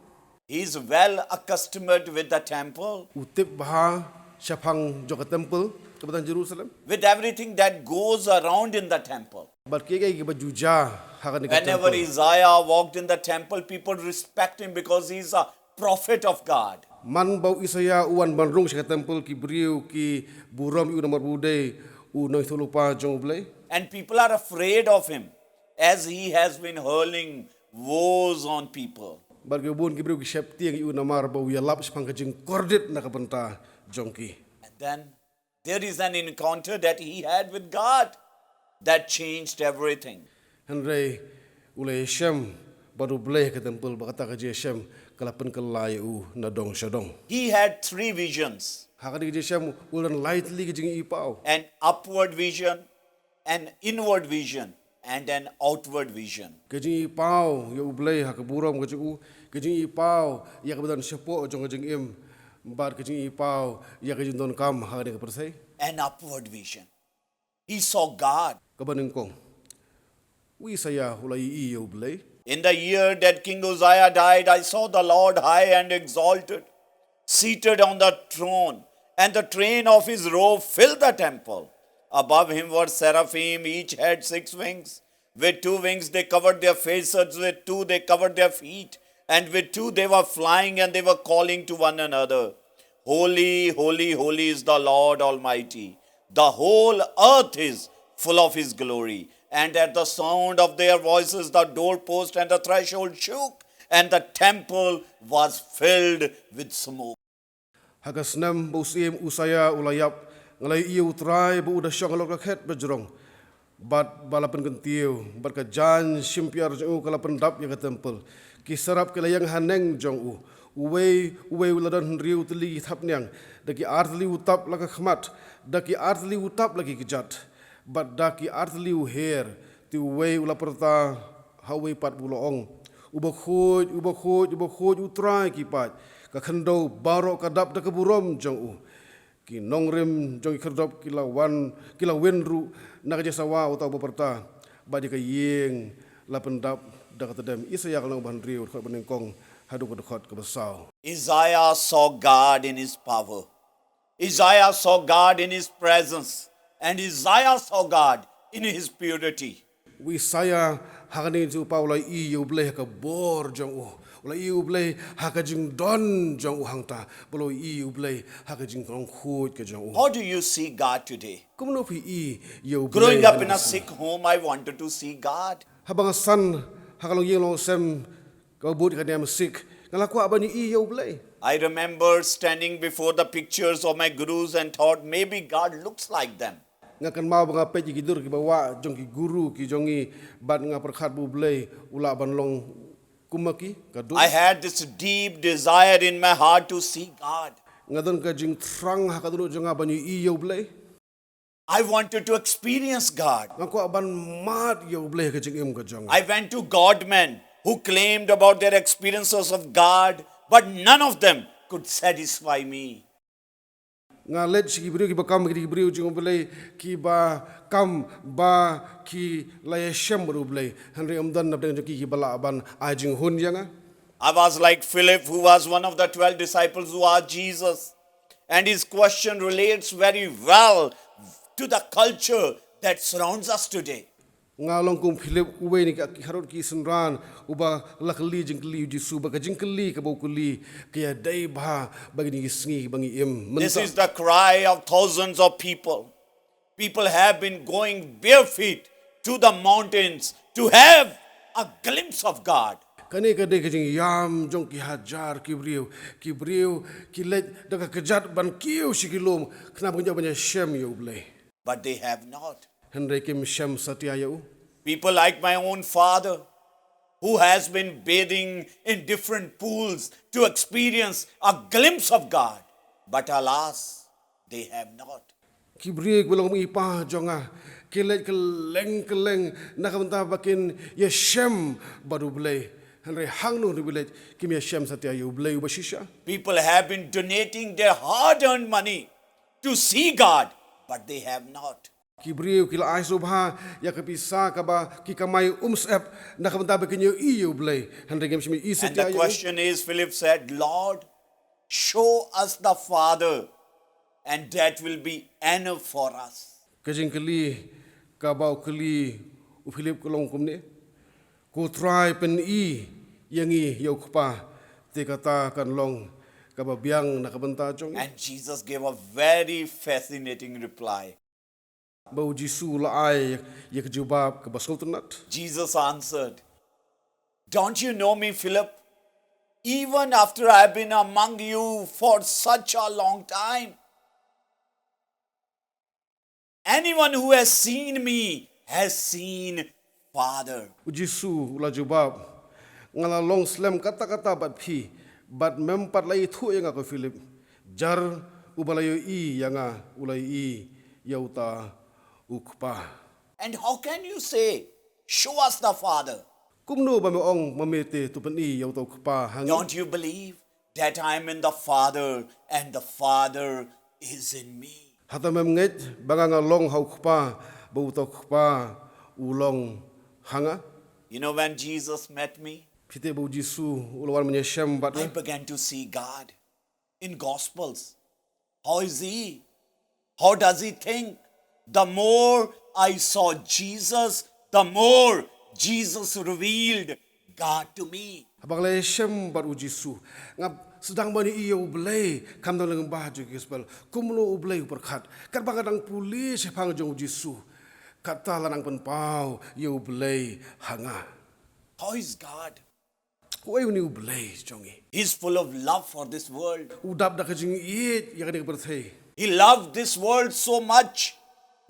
He is well accustomed with the temple. U tip bha shaphang jong ka temple kaba don ha Jerusalem. With everything that goes around in the temple. Bad kiei kiei kiba ju jia ha kane ka temple. Whenever Isaiah walked in the temple, people respect him because he is a prophet of God. Man ba u Isaïah u wan ban rung sha ka temple, ki briew ki burom ïa u namar ba u dei u nongïathuhlypa jong U Blei. And people are afraid of him as he has been hurling woes on people. Bad kiba bun ki briew ki sheptieng ïa u namar ba u ïalap shaphang ka jingkordit na ka bynta jong ki. And then there is an encounter that he had with God that changed everything. Hynrei u la ïashem bad U Blei ha ka temple, bad kata ka jingïashem ka la pynkylla ïa u na dong sha dong. He had three visions. Ha kane ka jingïashem u la don lai tylli ki jingïohipaw. An upward vision, an inward vision, and an outward vision. Ka jingïohipaw ïa U Blei ha ka burom ka jong u, ka jingïohipaw ïa kaba don shapoh jong ka jingim, bad ka jingïohipaw ïa ka jingdonkam ha kane ka pyrthei. An upward vision. He saw God. Kaba nyngkong, u Isaïah u la ïohi ïa U Blei. In the year that King Uzziah died, I saw the Lord high and exalted, seated on the throne, and the train of his robe filled the temple. Above him were seraphim, each had six wings. With two wings they covered their faces, with two they covered their feet, and with two they were flying, and they were calling to one another, "Holy, holy, holy is the Lord Almighty. The whole earth is full of his glory." And at the sound of their voices, the doorpost and the threshold shook, and the temple was filled with smoke. Ha ka snem ba u syiem Usaïah u la ïap, nga la ïohi ïa U Trai ba u da shong halor ka khet bajrong, bad ba la pynkyntiew, bad ka jaiñ shim pyiar jong u ka la pyndap ïa ka temple. Ki seraph ki la ïeng haneng jong u. Uwei uwei u la don hynriew tylli ki thapniang, da ki ar tylli u tap la ka khmat, da ki ar tylli u tap la ki kjat, bad da ki ar tylli u her. Te uwei u la pyrta ha uwei pat, u la ong, "U Bakhuid, u Bakhuid, u Bakhuid, U Trai ki paid, ka khyndew baroh ka dap da ka burom jong u. Ki nongrim jong ki khyrdop ki la wan, ki la win ruh na ka jingsawa uta uba pyrta, bad ïa ka ïing la pyndap da ka tdem." Isaïah ka lynnong ba hynriew, dkhot ba nyngkong haduh ka dkhot kaba saw. Isaiah saw God in his power. Isaiah saw God in his presence. And Isaiah saw God in his purity. U Isaïah ha kane ka jingpynpaw u la ïohi ïa U Blei ha ka bor jong u. U la ïohi ïa U Blei ha ka jingdon jong u hangta. Bad u la ïohi ïa U Blei ha ka jinglong khuid ka jong u. How do you see God today? Kumno phi ïohi ïa U Blei? Growing up in a Sikh home, I wanted to see God. Haba nga san ha ka longïing longsem kaba bud ïa ka niam Sikh, nga la kwah ban ïohi ïa U Blei. I remember standing before the pictures of my gurus and thought, "Maybe God looks like them." Nga kynmaw ba nga peit ïa ki dur kiba wah jong ki guru ki jong ngi, bad nga pyrkhat ba U Blei u lah ban long kum ma ki, ka dur. I had this deep desire in my heart to see God. Nga don ka jingthrang ha ka dohnud jong nga ban ïohi ïa U Blei. I wanted to experience God. Nga kwah ban mad ïa U Blei ha ka jingim ka jong nga. I went to God men who claimed about their experiences of God, but none of them could satisfy me. Nga leit sha ki briew kiba kam, ki briew jong U Blei, kiba kam ba ki la ïashem bad U Blei. Hynrei ym don na pdeng jong ki kiba lah ban ai jinghun ïa nga. I was like Philip, who was one of the twelve disciples who asked Jesus. And his question relates very well to the culture that surrounds us today. Nga long kum Philip, uwei na ki khyndai ki synran, uba la kylli jingkylli ïa U Jisu, ba ka jingkylli kaba u kylli ka ïadei bha bad kine ki sngi ba ngi im mynta. This is the cry of thousands of people. People have been going bare feet to the mountains to have a glimpse of God. Kane ka dei ka jingïam jong ki hajar ki briew, ki briew ki leit da ka kjat ban kiew sha ki lum, khnang ba kin ïoh ban ïashem ïa U Blei. But they have not. Hynrei kim shem satia ïa u. People like my own father, who has been bathing in different pools to experience a glimpse of God. But alas, they have not. Ki briew kiba long kum i pa jong nga, ki leit kylleng kylleng na ka bynta ba kin ïashem bad U Blei. Hynrei hangno ruh ba leit, kim ïashem satia ïa U Blei uba shisha. People have been donating their hard-earned money to see God, but they have not. Ki briew ki la ai sngewbha ïa ka pisa kaba ki kamai um syep na ka bynta ba kin ïohi ïa U Blei, hynrei kim shym ïohi satia ïa u. And the question is, Philip said, "Lord, show us the Father, and that will be enough for us." Ka jingkylli kaba u kylli u Philip ka long kumne, "Ko Trai, pyni ïa ngi ïa u Kpa, te kata kan long kaba biang na ka bynta jong ngi." And Jesus gave a very fascinating reply. Bad U Jisu u la ai ïa ka jubab kaba sngewtynnat. Jesus answered, "Don't you know me, Philip? Even after I've been among you for such a long time, anyone who has seen me has seen Father." U Jisu u la jubab, "Nga la long slem katta katta bad phi, bad mem pat la ithuh ïa nga, ko Philip. Jar uba la ïohi ïa nga u la ïohi ïa uta u Kpa." And how can you say, "Show us the Father"? Kumno ba me ong ma me te, "To pyni ïa uta u Kpa ha ngi"? Don't you believe that I am in the Father and the Father is in me? Hato mem ngeit ba nga nga long ha u Kpa, bad uta u Kpa u long ha nga? You know, when Jesus met me, phi tip ba U Jisu u la wan ban ïashem bad nga, I began to see God in Gospels. How is he? How does he think? The more I saw Jesus, the more Jesus revealed God to me. Haba nga la ïashem bad U Jisu, nga sdang ban ïohi ïa U Blei, kham dang lyngba jong ki Gospel, kumno U Blei u pyrkhat. Katba nga dang pule shaphang jong U Jisu, kata la nang pynpaw ïa U Blei ha nga. How is God? Uei une U Blei jong ngi? He's full of love for this world. U dap da ka jingïeit ïa kane ka pyrthei. He loved this world so much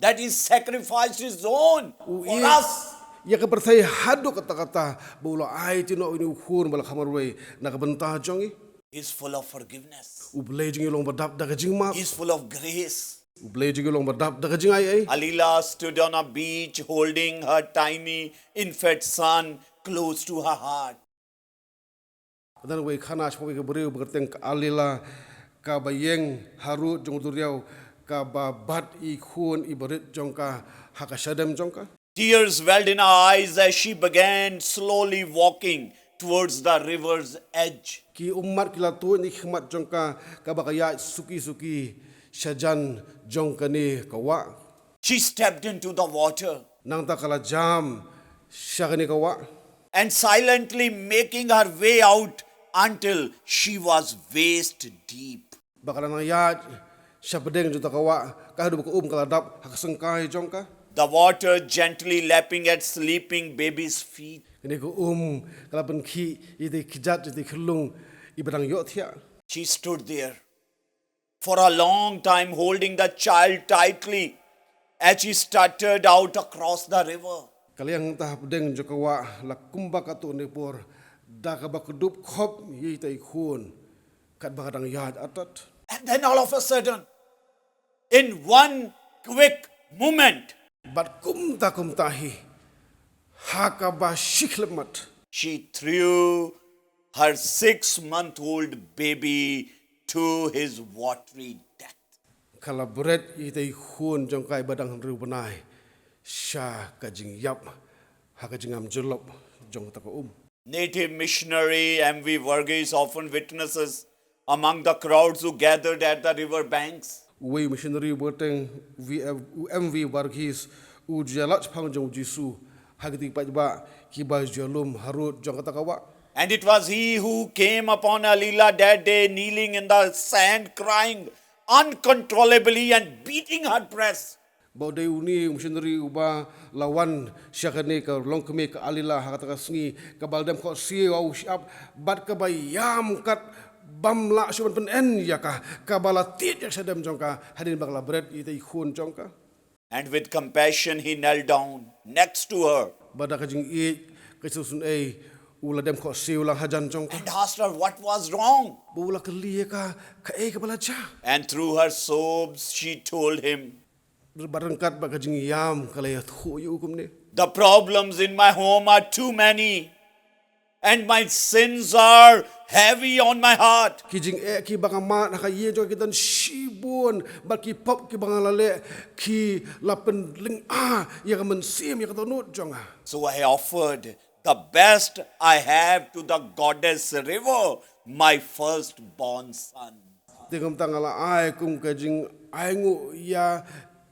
that he sacrificed his own for us. U ïeit ïa ka pyrthei haduh katta katta ba u la aiti noh une u khun ba la kham marwei na ka bynta jong ngi. He's full of forgiveness. U Blei jong ngi u long ba dap da ka jingmap. He's full of grace. U Blei jong ngi u long ba dap da ka jingai ei. Alila stood on a beach holding her tiny infant son close to her heart. Ka don kawei ka khana shaphang kawei ka briew ba kyrteng ka Alila, kaba ïeng harud jong u duriaw, kaba bat ïa i khun iba rit jong ka ha ka shadem jong ka. Tears welled in her eyes as she began slowly walking towards the river's edge. Ki ummat ki la tuid na ki khmat jong ka, kaba ka ïaid suki suki shajan jong kane ka wah. She stepped into the water Nangta ka la jam sha kane ka wah. and silently making her way out until she was waist deep. Ba ka la nang ïaid sha pdeng jong kata ka wah, ka haduh ba ka um ka la dap ha ka syngkai jong ka. The water gently lapping at sleeping baby's feet. Kane ka um ka la pynkhih ïa kata ka kjat, ïa kata ka khyllung iba dang ïohthiah. She stood there for a long time, holding the child tightly as she stuttered out across the river. Ka la ïeng hangta ha pdeng jong ka wah la kumba katto katne por, da kaba kdup khop ïa kata i khun katba ka dang ïaid atat. And then all of a sudden, in one quick moment, Bad kumta kumta hi, ha kaba shi khyllipmat, she threw her six month old baby to his watery death. Ka la bret ïa kata i khun jong ka iba dang hynriew bnai sha ka jingïap ha ka jingam jyllop jong kata ka um. Native missionary M V Varghese often witnesses among the crowds who gathered at the river banks. Uwei u missionary ba kyrteng V- u M V Varghese u ju ïalam shaphang jong u Jisu ha kito ki paidbah kiba ju ïalum harud jong kata ka wah. And it was he who came upon Alila that day, kneeling in the sand, crying uncontrollably and beating her breast. Ba u dei une u missionary uba la wan sha kane ka longkmie ka Alila ha kata ka sngi, kaba la dem khohsiew ha u shyiap bad kaba ïam kat bym lah shuh ban pynen ïa ka, kaba la tied ïa ka shadem jong ka hadien ba ka la bret ïa kata i khun jong ka. And with compassion he knelt down next to her. Bad da ka jingïeit ka jingsngewsynei u la dem khohsiew lang hajan jong ka. And asked her what was wrong. Bad u la kylli ïa ka kaei kaba la jia. And through her sobs she told him, Bad ryngkat bad ka jingïam ka la ïathuh ïa u kumne. The problems in my home are too many, and my sins are heavy on my heart. Ki jingeh kiba nga mad ha ka ïing jong nga ki don shibun, bad ki pop kiba nga la leh ki la pynlyngngoh ïa ka mynsiem, ïa ka dohnud jong nga. So I offered the best I have to the goddess river, my firstborn son. Te kumta nga la ai kum ka jingainguh ïa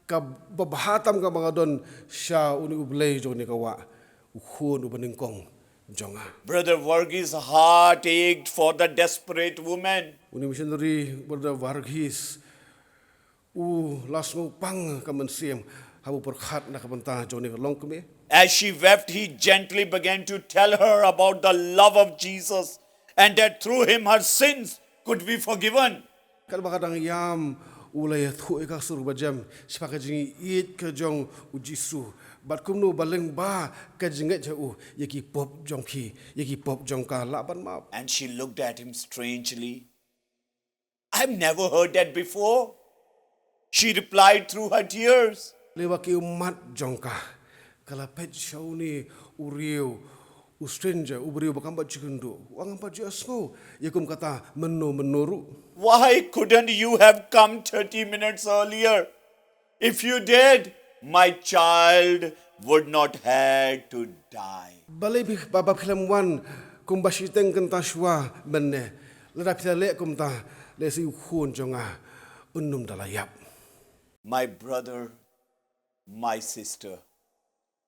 kaba bha tam kaba nga don sha une u Blei jong kane ka wah, u khun uba nyngkong jong nga. Brother Varghese heart ached for the desperate woman. Une u missionary, Brother Varghese, u la sngewpang ka mynsiem haba u pyrkhat na ka bynta jong kane ka longkmie. As she wept, he gently began to tell her about the love of Jesus and that through him her sins could be forgiven. Katba ka dang ïam u la ïathuh ïa ka sur ba jem shaphang ka jingïeit ka jong u Jisu bad kumno ba lyngba ka jingngeit jong u ïa ki pop jong phi, ïa ki pop jong ka lah ban map. And she looked at him strangely. I've never heard that before, she replied through her tears. Lei ba ki ummat jong ka ka la peit sha une u riew, u stranger, u briew ba kam pat ju kynduh. Ong, ngam pat ju sngew ïa kum kata mynno mynno ruh. Why couldn't you have come thirty minutes earlier? If you did, my child would not have to die. Balei ba phi lem wan kumba shiteng kynta shuwa mynne? Lada phi la leh kumta, lehse u khun jong nga un ym da la ïap. My brother, my sister,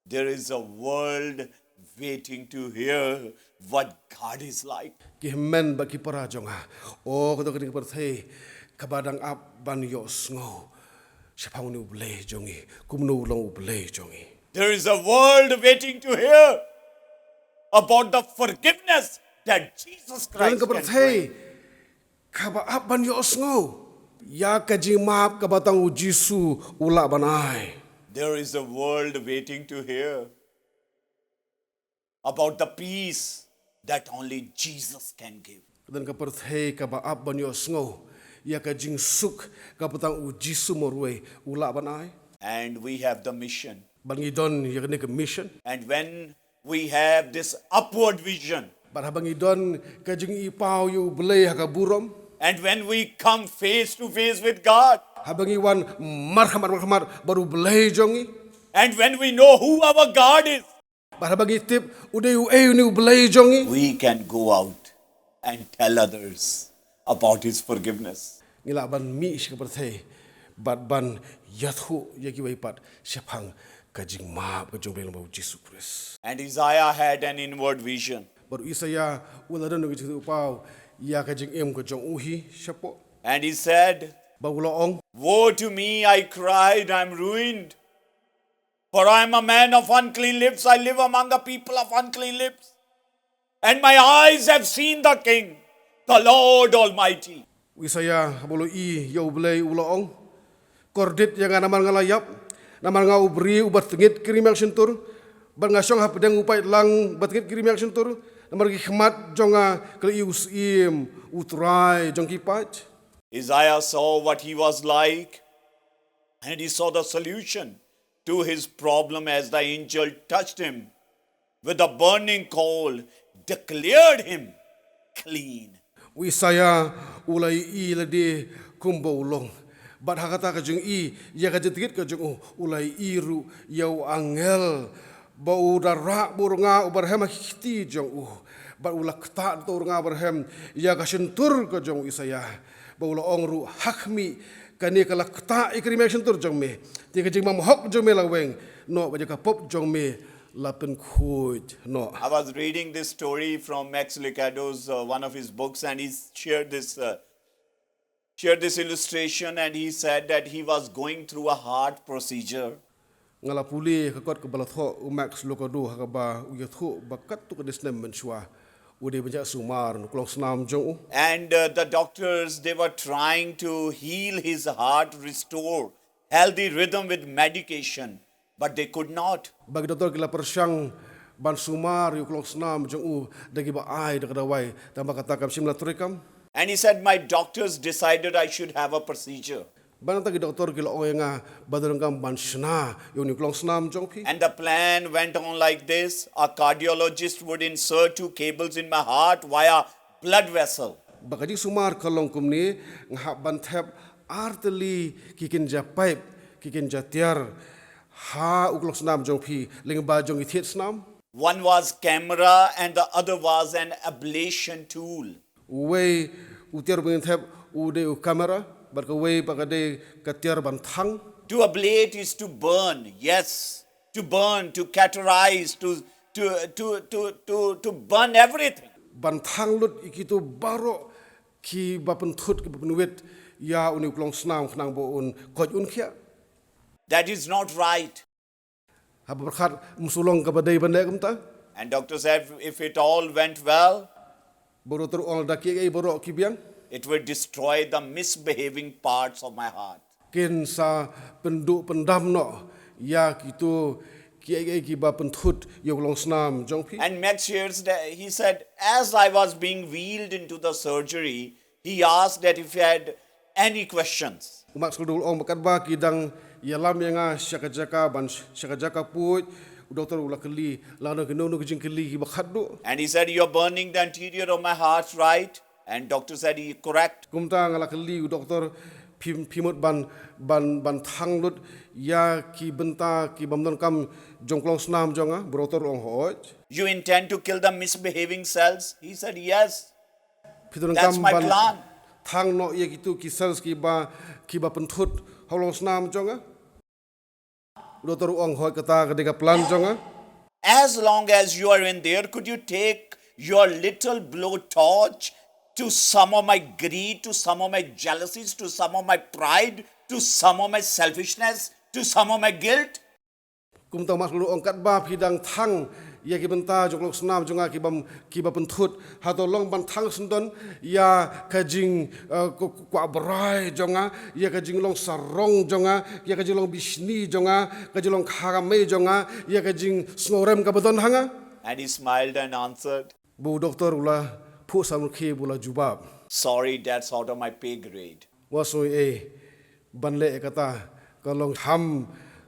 there is a world waiting to hear what God is like. Ki hynmen bad ki para jong nga, o ka dang kane ka pyrthei kaba dang ap ban ïohsngew shaphang une u Blei jong ngi, kumno u long u Blei jong ngi. There is a world waiting to hear about the forgiveness that Jesus Christ can bring. Kaba ap ban ïohsngew ïa ka jingmap kaba tang u Jisu u lah ban ai. There is a world waiting to hear about the peace that only Jesus can give. Don ka pyrthei kaba ap ban ïohsngew ïa ka jingsuk kaba tang u Jisu marwei u lah ban ai. And we have the mission. Bad ngi don ïa kane ka mission. And when we have this upward vision, bad haba ngi don ka jingipaw ïa U Blei ha ka burom, and when we come face to face with God, haba ngi wan markhmat markhmat bad U Blei jong ngi, and when we know who our God is, bad haba ngi tip u dei uei une U Blei jong ngi, we can go out and tell others about His forgiveness. Ngi lah ban mih sha ka pyrthei bad ban ïathuh ïa kiwei pat shaphang ka jingmap ka jong U Blei lyngba U Jisu Khrist. And Isaiah had an inward vision. Bad u Isaïah u la don ka jingtip paw ïa ka jingim ka jong u hi shapoh. And he said, bad u la ong, "Woe to me, I cried, I am ruined. For I am a man of unclean lips, I live among a people of unclean lips. And my eyes have seen the King, the Lord Almighty." U Isaïah haba u la ïohi ïa U Blei u la ong, "Kordit ïa nga namar nga la ïap, namar nga u briew uba tngit ki rim ïa ka shyntur, bad nga shong hapdeng u paidlang ba tngit ki rim ïa ka shyntur, namar ki khmat jong nga ki la ïohi U Syiem, U Trai jong ki paid." Isaiah saw what he was like, and he saw the solution to his problem as the angel touched him with a burning coal, declared him clean. U Isaïah u la ïohi lade kumba u long. Bad ha kata ka jingïohi ïa ka jingtngit ka jong u, u la ïohi ruh ïa u angel ba u da rah bad u rnga uba rhem ha ki kti jong u. Bad u la ktah da uta u rnga uba rhem ïa ka shyntur ka jong u Isaïah. Bad u la ong ruh, "Ha khmih, kane ka la ktah ïa ka rim ïa ka shyntur jong me. Te ka jingbymhok jong me la weng noh bad ïa ka pop jong me la pynkhuid noh." I was reading this story from Max Lucado's, uh, one of his books, and he shared this, uh, shared this illustration, and he said that he was going through a heart procedure. Nga la pule ka kot kaba la thoh u Max Lucado ha kaba u ïathuh ba katto katne snem mynshuwa u dei ban shah sumar na u klongsnam jong u. And, uh, the doctors, they were trying to heal his heart, restore healthy rhythm with medication, but they could not. Bad ki doktor ki la pyrshang ban sumar ïa u klongsnam jong u da kiba ai da ka dawai, tangba kata kam shym la trei kam. And he said, "My doctors decided I should have a procedure." Bad nangta ki doktor ki la ong ïa nga ba donkam ban shna ïa une u klongsnam jong phi. And the plan went on like this. A cardiologist would insert two cables in my heart via blood vessel. Bad ka jingsumar ka long kumne, nga hap ban thep artylli ki kynja paip, ki kynja tiar ha u klongsnam jong phi lyngba jong ki thied snam. One was camera and the other was an ablation tool. Uwei u tiar ba ngin thep u dei u kamera, bad kawei pat ka dei ka tiar ban thang. To ablate is to burn, yes, to burn, to cauterize, to, to, to, to, to, to burn everything. Ban thang lut ïa kito baroh kiba pynthut, kiba pynwit ïa une u klongsnam khnang ba un koit un khiah. That is not right. Haba pyrkhat ym shu long kaba dei ban leh kumta. And doctor said, "If it all went well, Bad u doktor u ong lada kiei kiei baroh ki biang, it will destroy the misbehaving parts of my heart." Kin sa pynduh pyndam noh ïa kito kiei kiei kiba pynthut ïa u klongsnam jong phi. And Max shares that he said, as I was being wheeled into the surgery, he asked that if he had any questions. U Max Lucado u ong ba katba ki dang ïalam ïa nga sha ka jaka ban, sha ka jaka puid, u doktor u la kylli, la don kino kino ki jingkylli kiba khatduh. And he said, "You're burning the interior of my heart, right?" And doctor said, "He, correct." Kumta nga la kylli u doktor, phi, phi mut ban, ban, ban thang lut ïa ki bynta kibym donkam jong u klongsnam jong nga? U doktor u ong, hooid. "You intend to kill the misbehaving cells?" He said, "Yes." Phi donkam ban thang noh ïa kito ki cells kiba, kiba pynthut ha u klongsnam jong nga? U doktor u ong, hooid, kata ka dei ka plan jong nga. As long as you are in there, could you take your little blowtorch to some of my greed, to some of my jealousies, to some of my pride, to some of my selfishness, to some of my guilt? Kumta u Max Lucado u ong katba phi dang thang ïa ki bynta jong u klongsnam jong nga kibym, kiba pynthut, hato long ban thang syndon ïa ka jing, eh, ku, ku, kwah brai jong nga, ïa ka jinglong sarong jong nga, ïa ka jinglong bishni jong nga, ka jinglong kha kamai jong nga, ïa ka jingsngewrem kaba don ha nga? And he smiled and answered, Bad u doktor u la Phuh samrkhie ba u la jubab. Sorry, that's out of my pay grade. Wat sngew ei, ban leh ïa kata ka long kham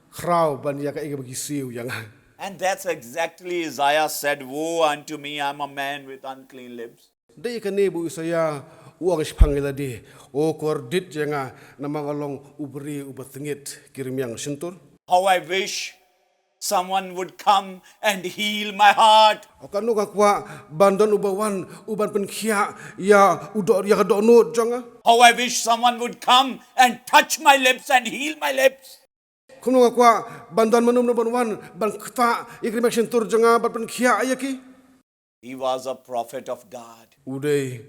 khraw ban ïa kaei kaba ki siew ïa nga. And that's exactly Isaiah said, "Woe unto me, I'm a man with unclean lips." Dei kane ba u Isaïah u ong shaphang ïa lade, "O kordit ïa nga, namar nga long u briew uba tngit ki rmiang shyntur." How I wish someone would come and heal my heart. O katno nga kwah ban don uba wan u ban pynkhiah ïa u doh, ïa ka dohnud jong nga. How I wish someone would come and touch my lips and heal my lips. Kumno nga kwah ban don mano mano ban wan ban ktah ïa ki rmiang shyntur jong nga, ban pynkhiah ïa ki. He was a prophet of God. U dei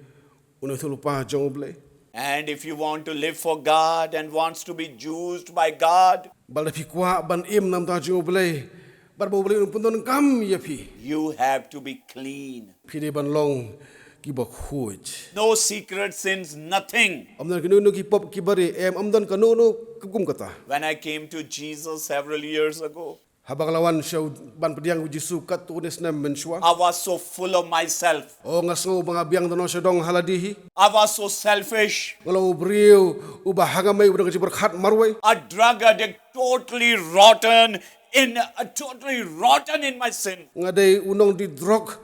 u nongïathuhlypa jong U Blei. And if you want to live for God and wants to be used by God, bad lada phi kwah ban im na ka bynta jong U Blei, bad ba U Blei un pyndonkam ïa phi, you have to be clean. Phi dei ban long kiba khuid. No secret sins, nothing. Ym don kano kano ki pop kiba rieh, em, ym don kano kano kum kata. When I came to Jesus several years ago, haba nga la wan sha u, ban pdiang U Jisu katto katne snem mynshuwa, I was so full of myself. O, nga sngew ba nga biang dohnud sha dong ha lade hi. I was so selfish. Nga long u briew uba ha nga mei uba don ka jingpyrkhat marwei. A drug addict, totally rotten in, uh, totally rotten in my sin. Nga dei u nongdie drok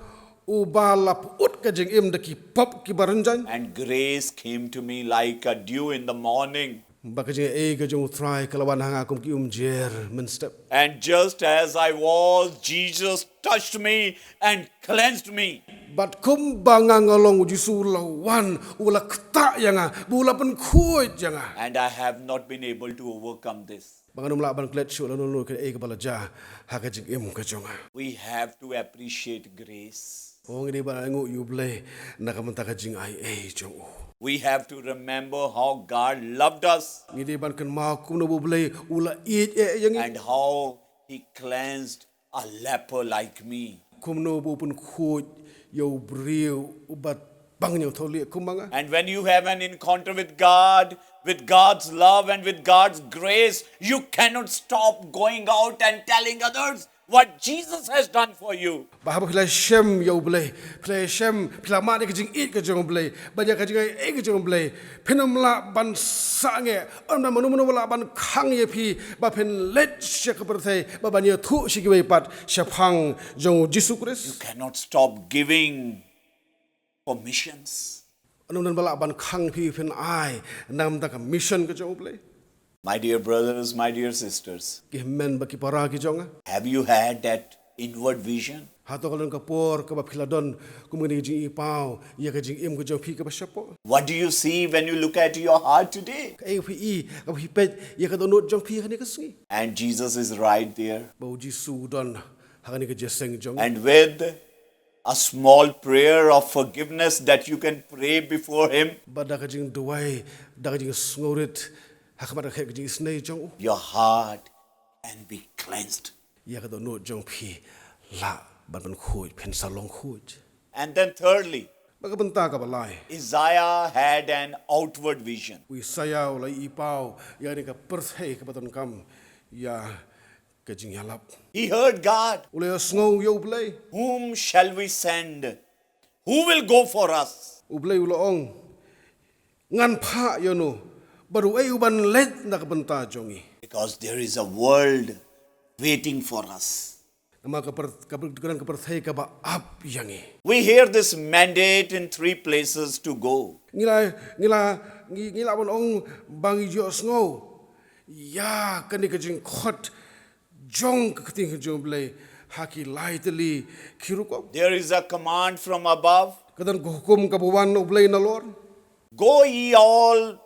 uba la pyut ka jingim da ki pop kiba rynjang. And grace came to me like a dew in the morning. Bad ka jingaiei ka jong U Trai ka la wan ha nga kum ki umjer mynstep. And just as I was, Jesus touched me and cleansed me. Bad kumba nga nga long, U Jisu u la wan, u la ktah ïa nga, bad u la pynkhuid ïa nga. And I have not been able to overcome this. Bad ngan ym lah ban klet shuh lano lano kaei kaba la jia ha ka jingim ka jong nga. We have to appreciate grace. O, ngi dei ban ainguh ïa U Blei na ka bynta ka jingaiei jong u. We have to remember how God loved us. Ngi dei ban kynmaw kumno ba U Blei u la ïeit eh ïa ngi. And how he cleansed a leper like me. Kumno ba u pynkhuid ïa u briew uba pang ñiangthohlieh kum ma nga. And when you have an encounter with God, with God's love and with God's grace, you cannot stop going out and telling others what Jesus has done for you. Bad haba phi la shem ïa U Blei, phi la shem, phi la mad ïa ka jingïeit ka jong U Blei, bad ïa ka jingaiei ka jong U Blei, phin ym lah ban sangeh, ym don mano mano ba lah ban khang ïa phi ba phin leit sha ka pyrthei bad ban ïathuh sha kiwei pat shaphang jong U Jisu Khrist. You cannot stop giving for missions. Ym don ba lah ban khang phi phin ai na ka bynta ka mission ka jong U Blei. My dear brothers, my dear sisters, ki hynmen bad ki para ki jong nga, have you had that inward vision? Hato ka la don ka por kaba phi la don kum kane ka jingïohipaw ïa ka jingim ka jong phi kaba shapoh? What do you see when you look at your heart today? Kaei ba phi i haba phi peit ïa ka dohnud jong phi ha kane ka sngi? And Jesus is right there. Bad U Jisu u don ha kane ka jingïaseng jong phi. And with a small prayer of forgiveness that you can pray before him, bad da ka jingduwai, da ka jingsngewrit ha khmat ka khet ka jingisynei jong u, your heart can be cleansed. Ïa ka dohnud jong phi lah ban pynkhuid, phin sa long khuid. And then thirdly, bad ka bynta kaba lai, Isaiah had an outward vision. U Isaïah u la ïohipaw ïa kane ka pyrthei kaba donkam ïa ka jingïalap. He heard God. U la ïohsngew ïa U Blei. Whom shall we send? Who will go for us? U Blei u la ong, ngan phah ïa uno, bad uei u ban leit na ka bynta jong ngi? Because there is a world waiting for us. Namar ka pyrth-, ka pyrth-, ka pyrthei kaba ap ïa ngi. We hear this mandate in three places to go. Ngi la, ngi la, ngi, ngi la ban ong ba ngi ïohsngew ïa kane ka jingkhot jong ka ktien ka jong U Blei ha ki lai tylli ki rukom. There is a command from above. Ka don ka hukum kaba wan na U Blei nalor. Go ye all,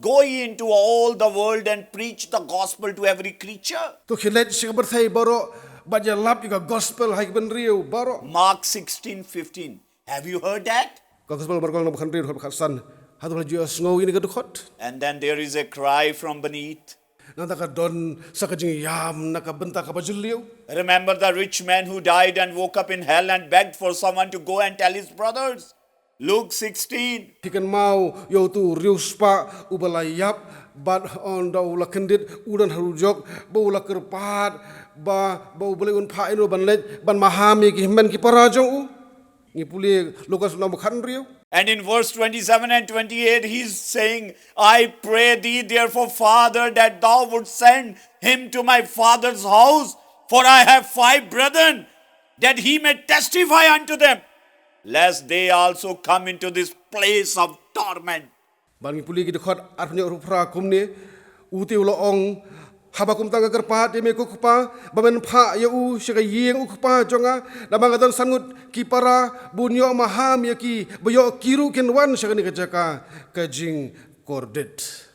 go ye into all the world and preach the gospel to every creature. To khie leit sha ka pyrthei baroh bad ïalap ïa ka gospel ha ki bynriew baroh. Mark sixteen fifteen. Have you heard that? Ka gospel Markos lynnong ba khathynriew, dkhot ba khatsan. Hato phi la ju ïohsngew ïa kane ka dkhot? And then there is a cry from beneath. Nangta ka don sa ka jingïam na ka bynta kaba jylliew. Remember the rich man who died and woke up in hell and begged for someone to go and tell his brothers. Luke sixteen. Phi kynmaw ïa uto u riewspah uba la ïap bad hynda u la kyndit u don ha u jok, bad u la kyrpad ba, ba U Blei un phah ïa u ban leit ban maham ïa ki hynmen ki para jong u. Ngi pule Lukas lynnong ba khathynriew. And in verse twenty-seven and twenty-eight, he's saying, "I pray thee therefore, Father, that thou would send him to my father's house, for I have five brethren, that he may testify unto them, lest they also come into this place of torment." Bad ngi pule ki dkhot arphew hynñiew, arphew phra kumne, u te u la ong, haba kumta nga kyrpad ïa me ko Kpa, ba men phah ïa u sha ka ïing u kpa jong nga, namar nga don san ngut ki para, ba un ïoh maham ïa ki, ba ïoh ki ruh kin wan sha kane ka jaka ka jingkordit.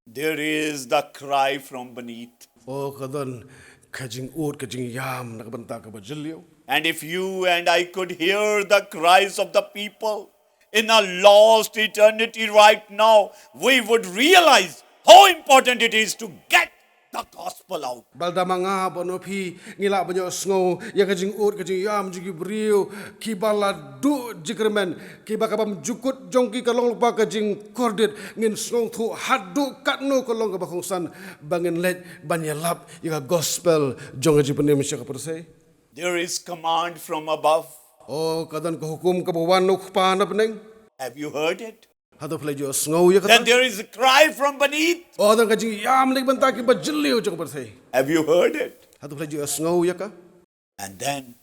There is the cry from beneath. Oh, ka don ka jingud, ka jingïam na ka bynta kaba jylliew. And if you and I could hear the cries of the people in a lost eternity right now, we would realize how important it is to get the gospel out. Bad lada ma nga bad ma phi ngi lah ban ïohsngew ïa ka jingud, ka jingïam jong ki briew kiba la duh jingkyrmen, kiba ka bymjukut jong ki ka long lypa ka jingkordit, ngin sngewthuh haduh katno ka long kaba kongsan ba ngin leit ban ïalap ïa ka gospel jong ka jingpynim sha ka pyrthei. There is command from above. Oh, ka don ka hukum kaba wan na u Kpa na bneng. Have you heard it? Hato phi la ju ïohsngew ïa kata? Then there is a cry from beneath. Oh, don ka jingïam na ka bynta kiba jylliew jong ka pyrthei. Have you heard it? Hato phi la ju ïohsngew ïa ka? And then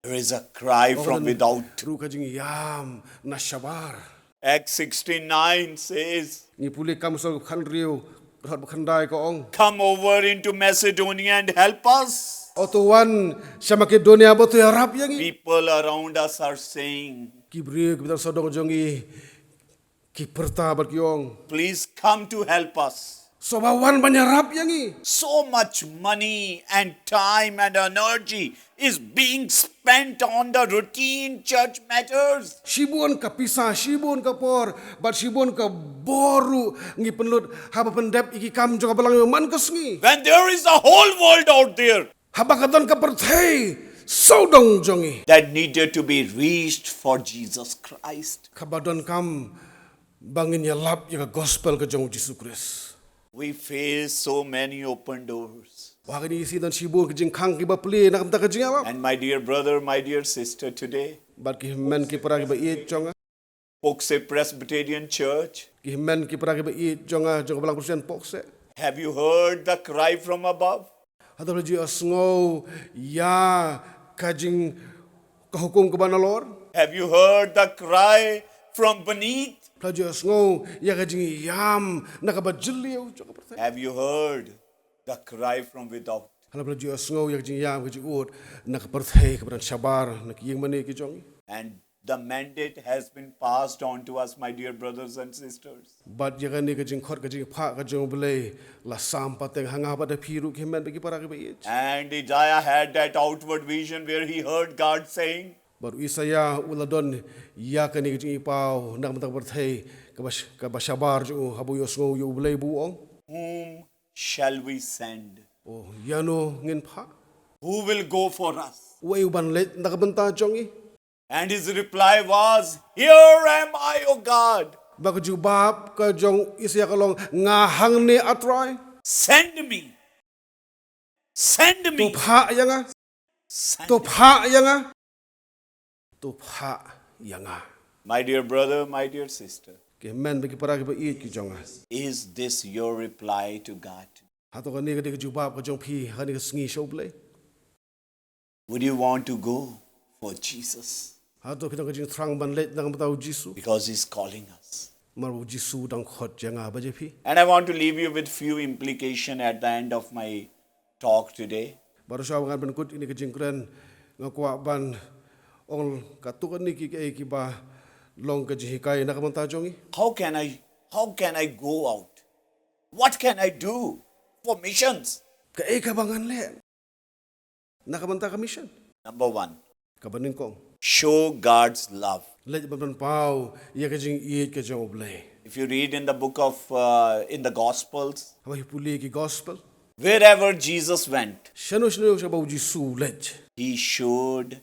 there is a cry from without. Ruh ka jingïam na shabar. Acts sixteen nine says, ngi pule Kam Apostol khathynriew, dkhot ba khyndai ka ong, "Come over into Macedonia and help us." Oh, to wan sha Makedonia bad to ïarap ïa ngi. People around us are saying, ki briew kiba don sawdong jong ngi ki pyrta bad ki ong, "Please come to help us." Sngewbha wan ban ïarap ïa ngi. So much money and time and energy is being spent on the routine church matters. Shibun ka pisa, shibun ka por, bad shibun ka bor ruh ngi pynlut haba pyndep ïa ki kam jong ka balang man ka sngi. When there is a whole world out there, haba ka don ka pyrthei sawdong jong ngi, that needed to be reached for Jesus Christ, kaba donkam ba ngin ïalap ïa ka gospel ka jong u Jisu Khrist. We face so many open doors. Wa kane shi don shibun ki jingkhang kiba plie na ka bynta ka jingïalap. And my dear brother, my dear sister, today, bad ki hynmen ki para kiba ïeit jong nga, Pokse Presbyterian Church, ki hynmen ki para kiba ïeit jong nga jong ka balang Presbyterian Pokse, have you heard the cry from above? Hato phi la ju ïohsngew ïa ka jing, ka hukum kaba nalor? Have you heard the cry from beneath? Phi la ju ïohsngew ïa ka jingïam na kaba jylliew jong ka pyrthei? Have you heard the cry from without? Hato phi la ju ïohsngew ïa ka jingïam, ka jingud na ka pyrthei kaba don shabar, na ki ïingmane ki jong ngi? And the mandate has been passed on to us, my dear brothers and sisters. Bad ïa kane ka jingkhot, ka jingphah ka jong U Blei la sam pateng ha nga bad ha phi ruh ki hynmen bad ki para kiba ïeit. And Isaiah had that outward vision where he heard God saying, bad u Isaïah u la don ïa kane ka jingïohi paw na ka bynta ka pyrthei kaba sh-, kaba shabar jong u, haba u ïohsngew ïa U Blei ba u ong, "Whom shall we send? Oh, ïano ngin phah? Who will go for us?" Uei uban leit na ka bynta jong ngi? And his reply was, "Here am I, O God." Bad ka jubab ka jong u Isaïah ka long, "Nga hangne, A Trai." "Send me. Send me." To phah ïa nga. Send me. To phah ïa nga. To phah ïa nga. My dear brother, my dear sister, ki hynmen bad ki para kiba ïeit ki jong nga, is this your reply to God? Hato kane ka dei ka jubab ka jong phi ha kane ka sngi sha U Blei? Would you want to go for Jesus? Hato phi don ka jingthrang ban leit na ka bynta U Jisu? Because he's calling us. Namar U Jisu u dang khot ïa nga bad ïa phi. And I want to leave you with few implication at the end of my talk today. Bad shuwa ba ngan pynkut ïa kane ka jingkren, nga kwah ban ong katto katne ki, ki, kiba long ka jinghikai na ka bynta jong ngi. How can I, how can I go out? What can I do for missions? Kaei kaba ngan leh na ka bynta ka mission? Number one, kaba nyngkong, show God's love. Leit ban pynpaw ïa ka jingïeit ka jong U Blei. If you read in the book of, uh, in the Gospels, haba phi pule ki Gospel, wherever Jesus went, shano shano shaba U Jisu u leit, he showed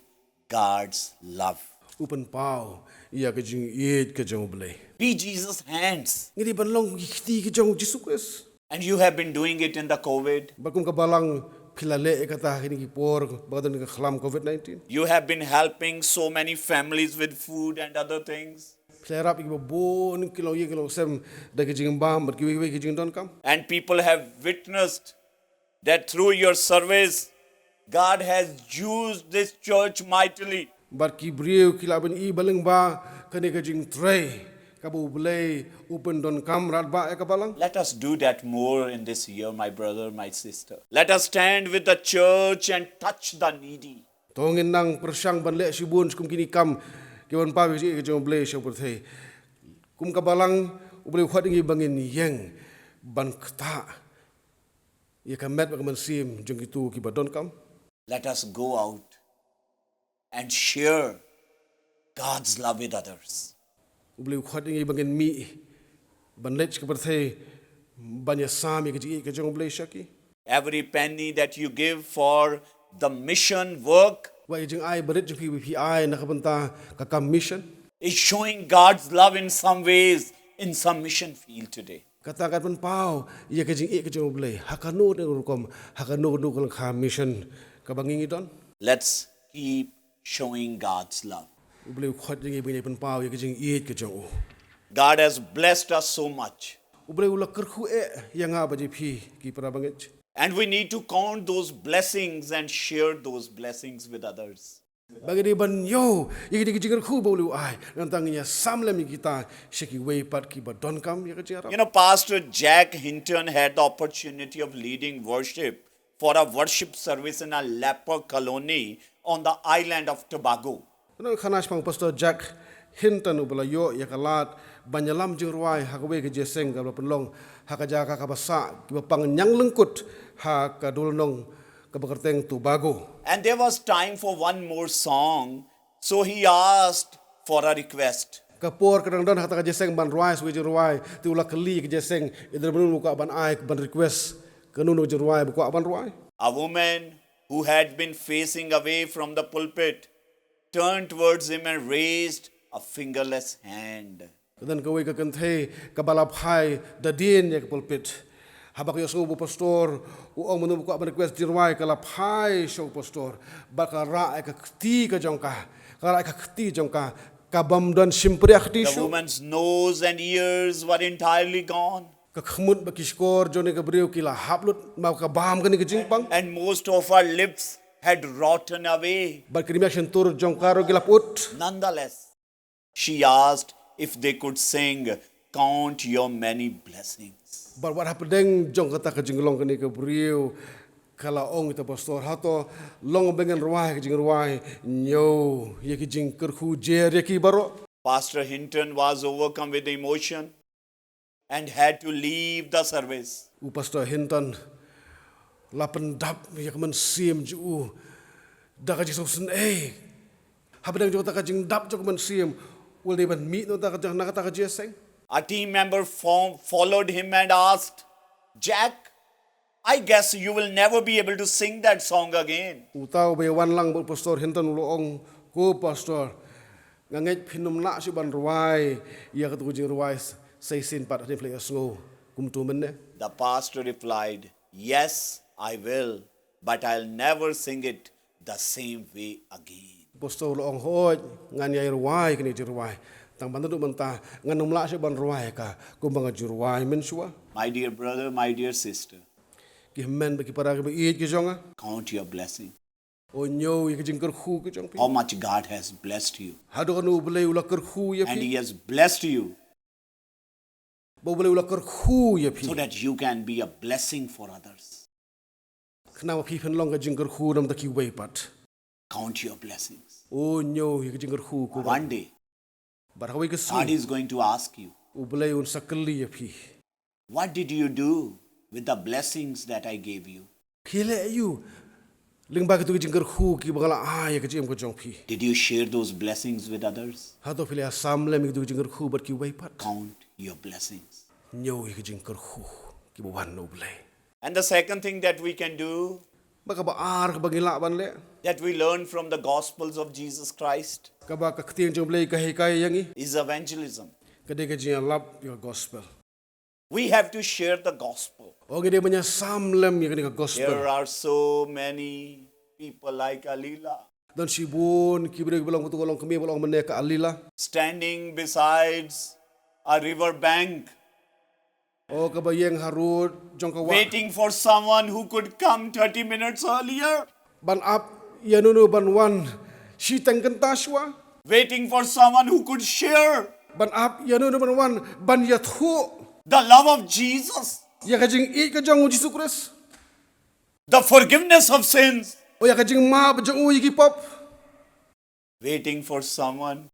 God's love. U pynpaw ïa ka jingïeit ka jong U Blei. Be Jesus' hands. Ngi dei ban long ki kti ki jong U Jisu Khrist. And you have been doing it in the COVID. Bad kum ka balang Ki la leh ïa kata ha kine ki por ba ka don ka khlam covid nineteen. You have been helping so many families with food and other things. Phi la ïarap ïa kiba bun ki longïing ki longsem da ki jingbam bad kiwei kiwei ki jingdonkam. And people have witnessed that through your service, God has used this church mightily. Bad ki briew ki la ban ïohi ba lyngba kane ka jingtrei kaba U Blei u pyndonkam radbah ïa ka balang. Let us do that more in this year, my brother, my sister. Let us stand with the church and touch the needy. To ngin nang pyrshang ban leh shibun kum kine ki kam kiban paw ïa ka jong U Blei sha pyrthei. Kum ka balang, U Blei u khot ïa ngi ba ngin ïeng ban ktah ïa ka met bad ka mynsiem jong kito kiba donkam. Let us go out and share God's love with others. U Blei u khot ïa ngi ba ngin mih ban leit sha ka pyrthei ban ïasam ïa ka jingïeit ka jong U Blei sha ki. Every penny that you give for the mission work, wat ïa ka jingai barit jong phi ba phi ai na ka bynta ka kam mission, is showing God's love in some ways in some mission field today. Kata ka pynpaw ïa ka jingïeit ka jong U Blei ha kano kano ka rukom, ha kano kano ka lyngkha mission kaba ngi ngi don. Let's keep showing God's love. U Blei u khot ïa ngi ba ngin pynpaw ïa ka jingïeit ka jong u. God has blessed us so much. U Blei u la kyrkhu eh ïa nga bad ïa phi ki para bangeit. And we need to count those blessings and share those blessings with others. Ba ngi dei ban ïoh ïa kine ki jingkyrkhu ba U Blei u ai, nangta ngin ïasam lem ïa kita sha kiwei pat kiba donkam ïa ka jingïarap. You know, Pastor Jack Hinton had the opportunity of leading worship for a worship service in a leper colony on the island of Tobago. Nang khana shaphang Pastor Jack Hinton uba la ïoh ïa ka lad ban ïalam jingrwai ha kawei ka jingïaseng kaba la pynlong ha ka jaka kaba sah kiba pang ñianglyngkut ha ka dulnong kaba kyrteng Tobago. And there was time for one more song, so he asked for a request. Ka por ka dang don ha kata ka jingïaseng ban rwai sa kawei ka jingrwai, te u la kylli ka jingïaseng, i don mano ba kwah ban ai ban request, kano kano ka jingrwai ba kwah ban rwai. A woman who had been facing away from the pulpit turned towards him and raised a fingerless hand. Ka don kawei ka kynthei kaba la phai da dien ïa ka pulpit. Haba ka ïohsngew ba u pastor u ong mano ba kwah ban request jingrwai, ka la phai sha u pastor bad ka la rah ïa ka kti ka jong ka, ka la rah ïa ka kti jong ka, ka bym don shympriahti shuh. The woman's nose and ears were entirely gone. Ka khmut bad ki shkor jong kane ka briew ki la hap lut namar ka bam kane ka jingpang. And most of her lips had rotten away. Bad ki rmiang shyntur jong ka ruh ki la pyut. Nonetheless, she asked if they could sing Count Your Many Blessings. Bad wat hapdeng jong kata ka jinglong kane ka briew, ka la ong ïa uta u pastor, hato long ba ngin rwai ka jingrwai Ñiew ïa ki jingkyrkhu jer ïa ki baroh. Pastor Hinton was overcome with emotion and had to leave the service. U Pastor Hinton la pyndap ïa ka mynsiem jong u da ka jingsngewsynei. Hapdeng jong kata ka jingdap jong ka mynsiem, u la dei ban mih na kata ka jing, na kata ka jingïaseng. A team member fo-, followed him and asked, "Jack, I guess you will never be able to sing that song again." Uta uba ïawan lang bad u Pastor Hinton u la ong, "Ko Pastor, nga ngeit phin ym lah shuh ban rwai ïa katu ka jingrwai sa shisien pat hadien phi la ïohsngew kumtu mynne." The pastor replied, "Yes, I will, but I'll never sing it the same way again." U pastor u la ong, "Hooid, ngan ïai rwai kane ka jingrwai, tang ba naduh mynta ngan ym lah shuh ban rwai ka kumba nga ju rwai mynshuwa." My dear brother, my dear sister, ki hynmen bad ki para kiba ïeit ki jong nga, count your blessing. O ñiew ïa ki jingkyrkhu ki jong phi. How much God has blessed you. Haduh katno U Blei u la kyrkhu ïa phi. And He has blessed you. Ba U Blei u la kyrkhu ïa phi. So that you can be a blessing for others. Khnang ba phi phin long ka jingkyrkhu na ka bynta kiwei pat. Count your blessings. O ñiew ïa ki jingkyrkhu ko. One day, bad ha kawei ka sngi, God is going to ask you, U Blei un sa kylli ïa phi. What did you do with the blessings that I gave you? Phi leh aïu lyngba kito ki jingkyrkhu kiba nga la ai ïa ka jingim ka jong phi? Did you share those blessings with others? Hato phi la sam lem ïa kito ki jingkyrkhu bad kiwei pat? Count your blessings. Ñiew ïa ki jingkyrkhu kiba wan na U Blei. And the second thing that we can do, bad kaba ar kaba ngi lah ban leh, that we learn from the Gospels of Jesus Christ, kaba ka ktien jong U Blei ka hikai ïa ngi, is evangelism. Ka dei ka jingïalap ïa ka gospel. We have to share the gospel. O ngi dei ban ïa sam lem ïa kane ka gospel. There are so many people like Alila, Don shibun ki briew kiba long, kitu ka long kmie ba long mynne ka Alila. Standing besides a river bank, O kaba ïeng harud jong ka wah. Waiting for someone who could come thirty minutes earlier. Ban ap ïa uno uno ban wan shiteng kynta shuwa. Waiting for someone who could share Ban ap ïa uno uno ban wan ban ïathuh the love of Jesus, ïa ka jingïeit ka jong u Jisu Khrist. The forgiveness of sins. O ïa ka jingmap jong u ïa ki pop. Waiting for someone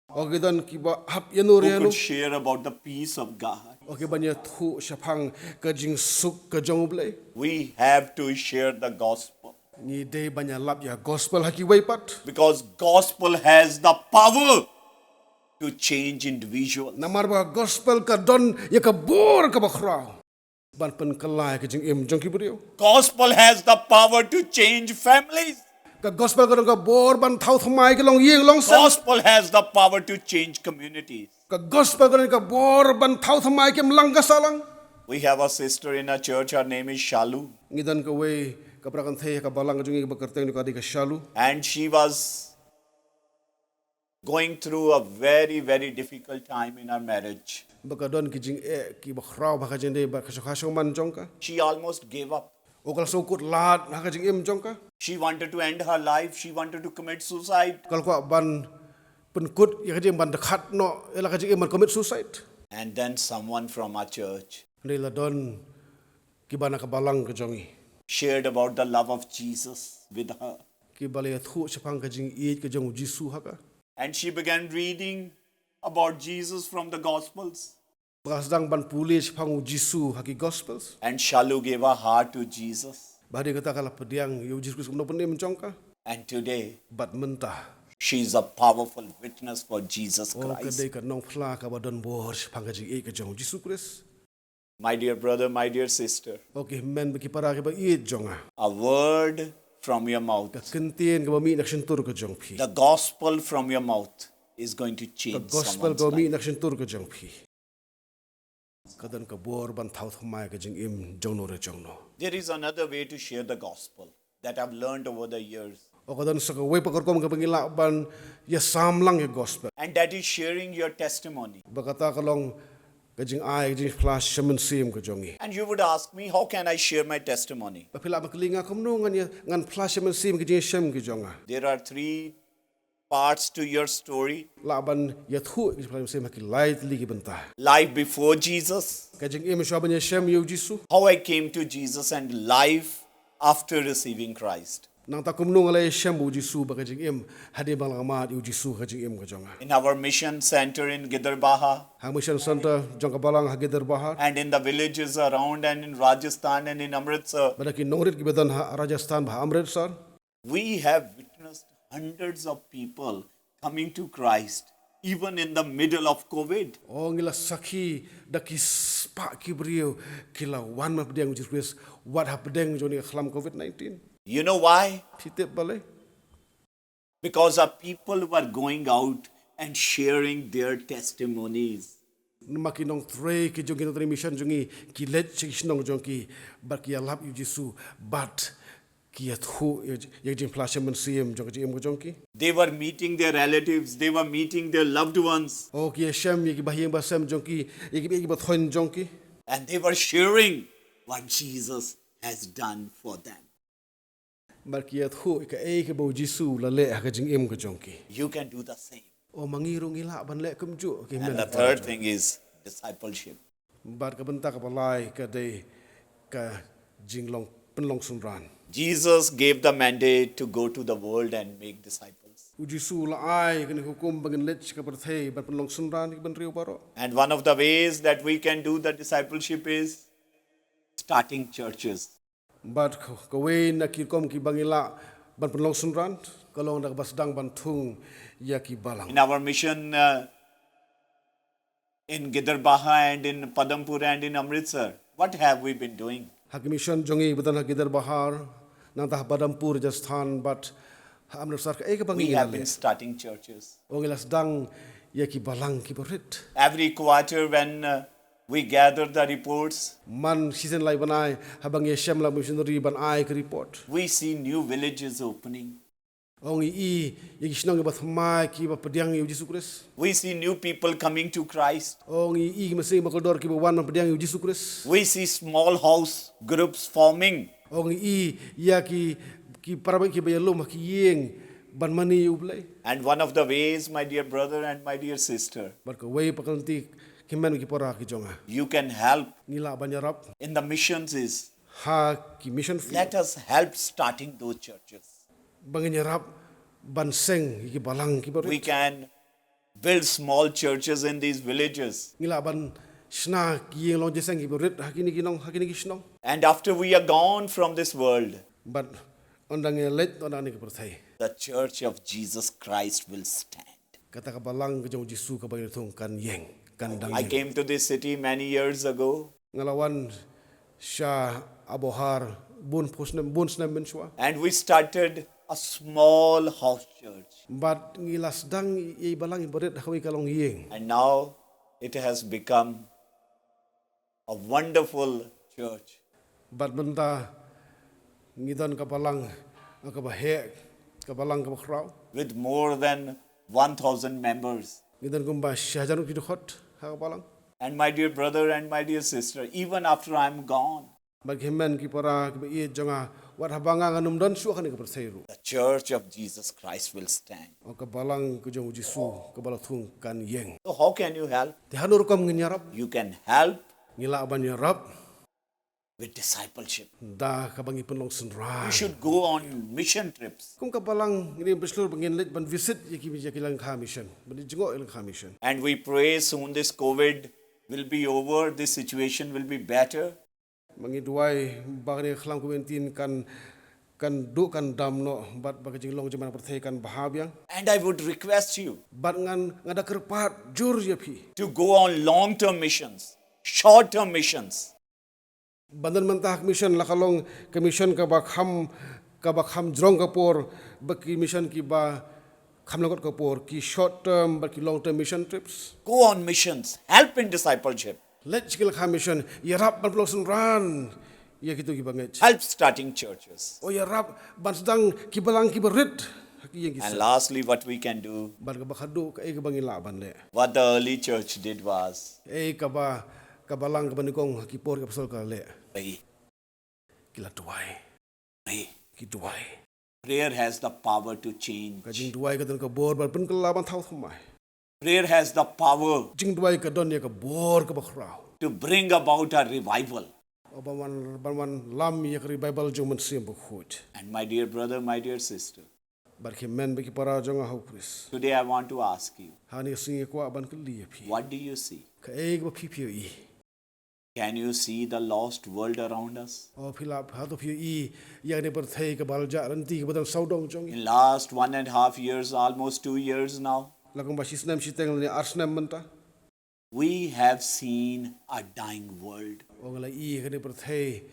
O ki don kiba ap ïa uno uno who ïa could uno. Share about the peace of God. O ki ban ïathuh shaphang ka jingsuk ka jong u Blei. We have to share the gospel. Ngi dei ban ïalap ïa gospel ha kiwei pat. Because gospel has the power to change individuals. Namar ba gospel ka don ïa ka bor kaba khraw ban pynkylla ïa ka jingim jong ki briew. Gospel has the power to change families. Ka gospel ka don ka bor ban thaw thymmai ki longïing longsem. Gospel has the power to change communities. Ka gospel ka don ka bor ban thaw thymmai ki imlang ka sahlang. We have a sister in our church, her name is Shalu. Ngi don kawei ka para kynthei ha ka balang ka jong ngi kaba kyrteng jong ka dei ka Shalu. And she was going through a very, very difficult time in her marriage. Ba ka don ki jingeh kiba khraw ba ha ka jingdei bad ka shong, ka shongman jong ka. She almost gave up. O ka la sngewkut lad ha ka jingim jong ka. She wanted to end her life. She wanted to commit suicide. Ka la kwah ban pynkut ïa ka jingim, ban dkhat noh ïa la ka jingim, ban commit suicide. And then someone from our church Hynrei la don kiba na ka balang ka jong ngi shared about the love of Jesus with her. kiba la ïathuh shaphang ka jingïeit ka jong u Jisu ha ka. And she began reading about Jesus from the Gospels. Ba ka sdang ban pule shaphang u Jisu ha ki Gospels. And Shalu gave her heart to Jesus. Ba hadien kata ka la pdiang ïa u Jisu Khrist kum u nongpynim jong ka. And today, Bad mynta she is a powerful witness for Jesus o ka Christ. Dei ka nongphla kaba don bor shaphang ka jingïeit ka jong u Jisu Khrist. My dear brother, my dear sister, O ki hynmen bad ki para kiba ïeit jong nga. A word from your mouth, Ka ktien kaba mih na ka shyntur ka jong phi. The gospel from your mouth is going to Ka change gospel someone's kaba mih life. Na ka shyntur ka jong phi ka don ka bor ban thaw thymmai ka jingim jong uno re jong uno. There is another way to share the gospel that I've learned over the years. O ka don sa kawei pat ka rukom kaba ngi lah ban ïa sam lang ïa gospel. And that is sharing your testimony. Ba kata ka long ka jingai, ka jingphla sha mynsiem ka jong ngi. And you would ask me, how can I share my testimony? Ba phi lah ban kylli nga kumno ngan ïa, ngan phla sha mynsiem ka jingshem ka jong nga. There are three parts to your story. Lah ban ïathuh ka jingphla sha mynsiem ha ki lai tylli ki bynta. Life before Jesus, Ka jingim shuwa ban ïashem ïa u Jisu. How I came to Jesus, and life after receiving Christ. Nangta kumno nga la ïashem bad u Jisu bad ka jingim hadien ba nga la mad ïa u Jisu ha ka jingim ka jong nga. In our mission center in Gidarbaha, Ha mission center jong ka balang ha Gidarbaha. And in the villages around and in Rajasthan and in Amritsar, Bad ha ki nongrit kiba don ha Rajasthan bad ha Amritsar. We have witnessed hundreds of people coming to Christ, even in the middle of COVID. O ngi la sakhi da ki spah ki briew ki la wan ban pdiang u Jisu Khrist wat hapdeng jong kane ka khlam COVID nineteen. You know why? Phi tip balei? Because our people were going out and sharing their testimonies. Namar ki nongtrei ki jong ki nongtrei mission jong ngi ki leit sha ki shnong jong ki bad ki ïalap ïa u Jisu bad ki ïathuh ïa, ïa ka jingphla sha mynsiem jong ka jingim ka jong ki. They were meeting their relatives, they were meeting their loved ones. O ki ïashem ïa ki bahaïing bahasem jong ki, ïa ki, ïa ki bathoiñ jong ki. And they were sharing what Jesus has done for them. Bad ki ïathuh ïa kaei kaba u Jisu u la leh ha ka jingim ka jong ki. You can do the same. O ma ngi ruh ngi lah ban leh kumjuh ki And men. The third thing is discipleship. Bad ka bynta kaba lai ka dei ka jinglong pynlong synran. Jesus gave the mandate to go to the world and make disciples. U Jisu u la ai kane ka hukum ba ngin leit sha ka pyrthei ban pynlong synran ïa ki bynriew baroh. And one of the ways that we can do the discipleship is starting churches. Bad ka, kawei na ki rukom kiba ngi lah ban pynlong synran ka long da kaba sdang ban thung ïa ki balang. In our mission uh, in Gidarbaha and in Padampur and in Amritsar, what have we been doing? Ha ki mission jong ngi ba don ha Gidarbaha, nangta ha Padampur Rajasthan bad ha Amritsar kaei kaba ngi la leh. We have been starting churches. O ngi la sdang ïa ki balang kiba rit. Every quarter when uh, We gather the reports. Man shisien lai ban ai, haba ngi shem la missionary ban ai ka report. We see new villages opening. Ong i i, ïa ki shnong ba thymmai ki ba pdiang ïa u Jisu Krist. We see new people coming to Christ. Ong i i, ki masing ba kordor ki ba wan ban pdiang ïa u Jisu Krist. We see small house groups forming. Ong i i, ïa ki, ki para ba ki ba ïalum ha ki ïing ban mane ïa u Blei. And one of the ways, my dear brother and my dear sister, Bad kawei pat ka lynti, ki men ki para ki jong nga. You can help Ngi lah ban ïarap. In the missions is, Ha ki mission field. Let us help starting those churches. Ba ngin ïarap ban seng ïa ki balang ki ba rit. We can build small churches in these villages. Ngi lah ban shna ki ïing long jingïaseng ki ba rit ha kine ki nong, ha kine ki shnong. And after we are gone from this world, Bad ynda ngi leit, ynda ngi ka pyrthei. The church of Jesus Christ will stand. Kata ka balang ka jong u Jisu kaba ngi thung kan ïeng, kan dang I ïeng. Came to this city many years ago. Nga la wan sha Abohar bun phew snem, bun snem mynshuwa. And we started a small house church. Bad ngi la sdang ïa i balang i ba rit ha kawei ka longïing. And now it has become a wonderful church. Bad mynta ngi don ka balang kaba heh, ka balang kaba khraw. With more than one thousand members. Ngi don kumba shi hajar ki dkhot ha ka balang. And my dear brother and my dear sister, even after I am gone, Bad ki hynmen ki para ki ba ïeit jong nga, wat haba nga ngam don shuh ha kane ka pyrthei ruh. The church of Jesus Christ will stand. O ka balang ka jong u Jisu, ka balang thung kan ïeng. So how can you help? Te hano rukom ngin ïarap? You can help Ngi lah ban ïarap with discipleship. Da kaba ngi pynlong synran. You should go on mission trips. Kum ka balang ngin ïa pyrshah ba ngin leit ban visit ïa ki, ïa ki lyngkha mission. Ban ïa jngoh ïa lyngkha mission. And we pray soon this COVID will be over, this situation will be better. Ba ngi duwai ba kane ka khlam COVID nineteen kan, kan duh kan dam noh bad ba ka jinglong jong ka pyrthei kan bha biang. And I would request you Bad ngan, nga da kyrpad jur ïa phi. To go on long term missions, short term missions. Ban don mynta ka mission la ka long ka mission kaba kham, kaba kham jrong ka por, bad ki mission kiba kham lyngkot ka por, ki short term bad ki long term mission trips. Go on missions, help in discipleship. Leit sha ki lyngkha mission, ïarap ban pynlong synran ïa kito kiba ngeit. Help starting churches. O ïarap ban sdang ki balang kiba rit ha ki ïing ki sem. And lastly, what we can do, Bad kaba khadduh, kaei kaba ngi lah ban leh? What the early church did was, Ei kaba, ka balang kaba nyngkong ha ki por ki apostol ka leh. Pray. Ki la duwai. Pray. Ki duwai. Prayer has the power to change. Ka jingduwai ka don ka bor ban pynkylla ban thaw thymmai. Prayer has the power Jingduwai ka don ïa ka bor kaba khraw. To bring about a revival. O ban wan, ban wan lam ïa ka revival jong u Mynsiem Bakhuid. And my dear brother, my dear sister, Bad ki hynmen bad ki para jong nga ha u Khrist. Today I want to ask you, Ha kane ka sngi nga kwah ban kylli ïa phi. What do you see? Kaei kaba phi phi ïohi? Can you see the lost world around us? O phi lah, hato phi ïohi ïa kane ka pyrthei kaba la jah lynti kaba don sawdong jong ngi? In last one and a half years, almost two years now, La kumba shi snem shiteng lane ar snem mynta. We have seen a dying world. O nga la ïohi ïa kane ka pyrthei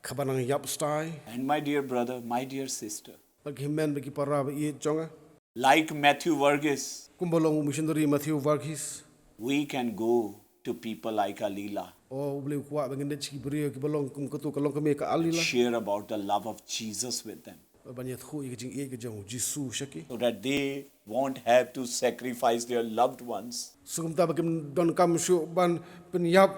kaba nang ïap stai. And my dear brother, my dear sister, Bad ki hynmen bad ki para ba ïeit jong nga. Like Matthew Varghese, Kumba long u missionary Matthew Varghese. We can go to people like Alila. O u Blei u kwah ba ngin leit sha ki briew kiba long kum kato ka longkmie ka Alila. Share about the love of Jesus with them. Ban ïathuh ïa ka jingïeit ka jong u Jisu sha ki. So that they won't have to sacrifice their loved ones. Sa kumta ba kim donkam shuh ban pynïap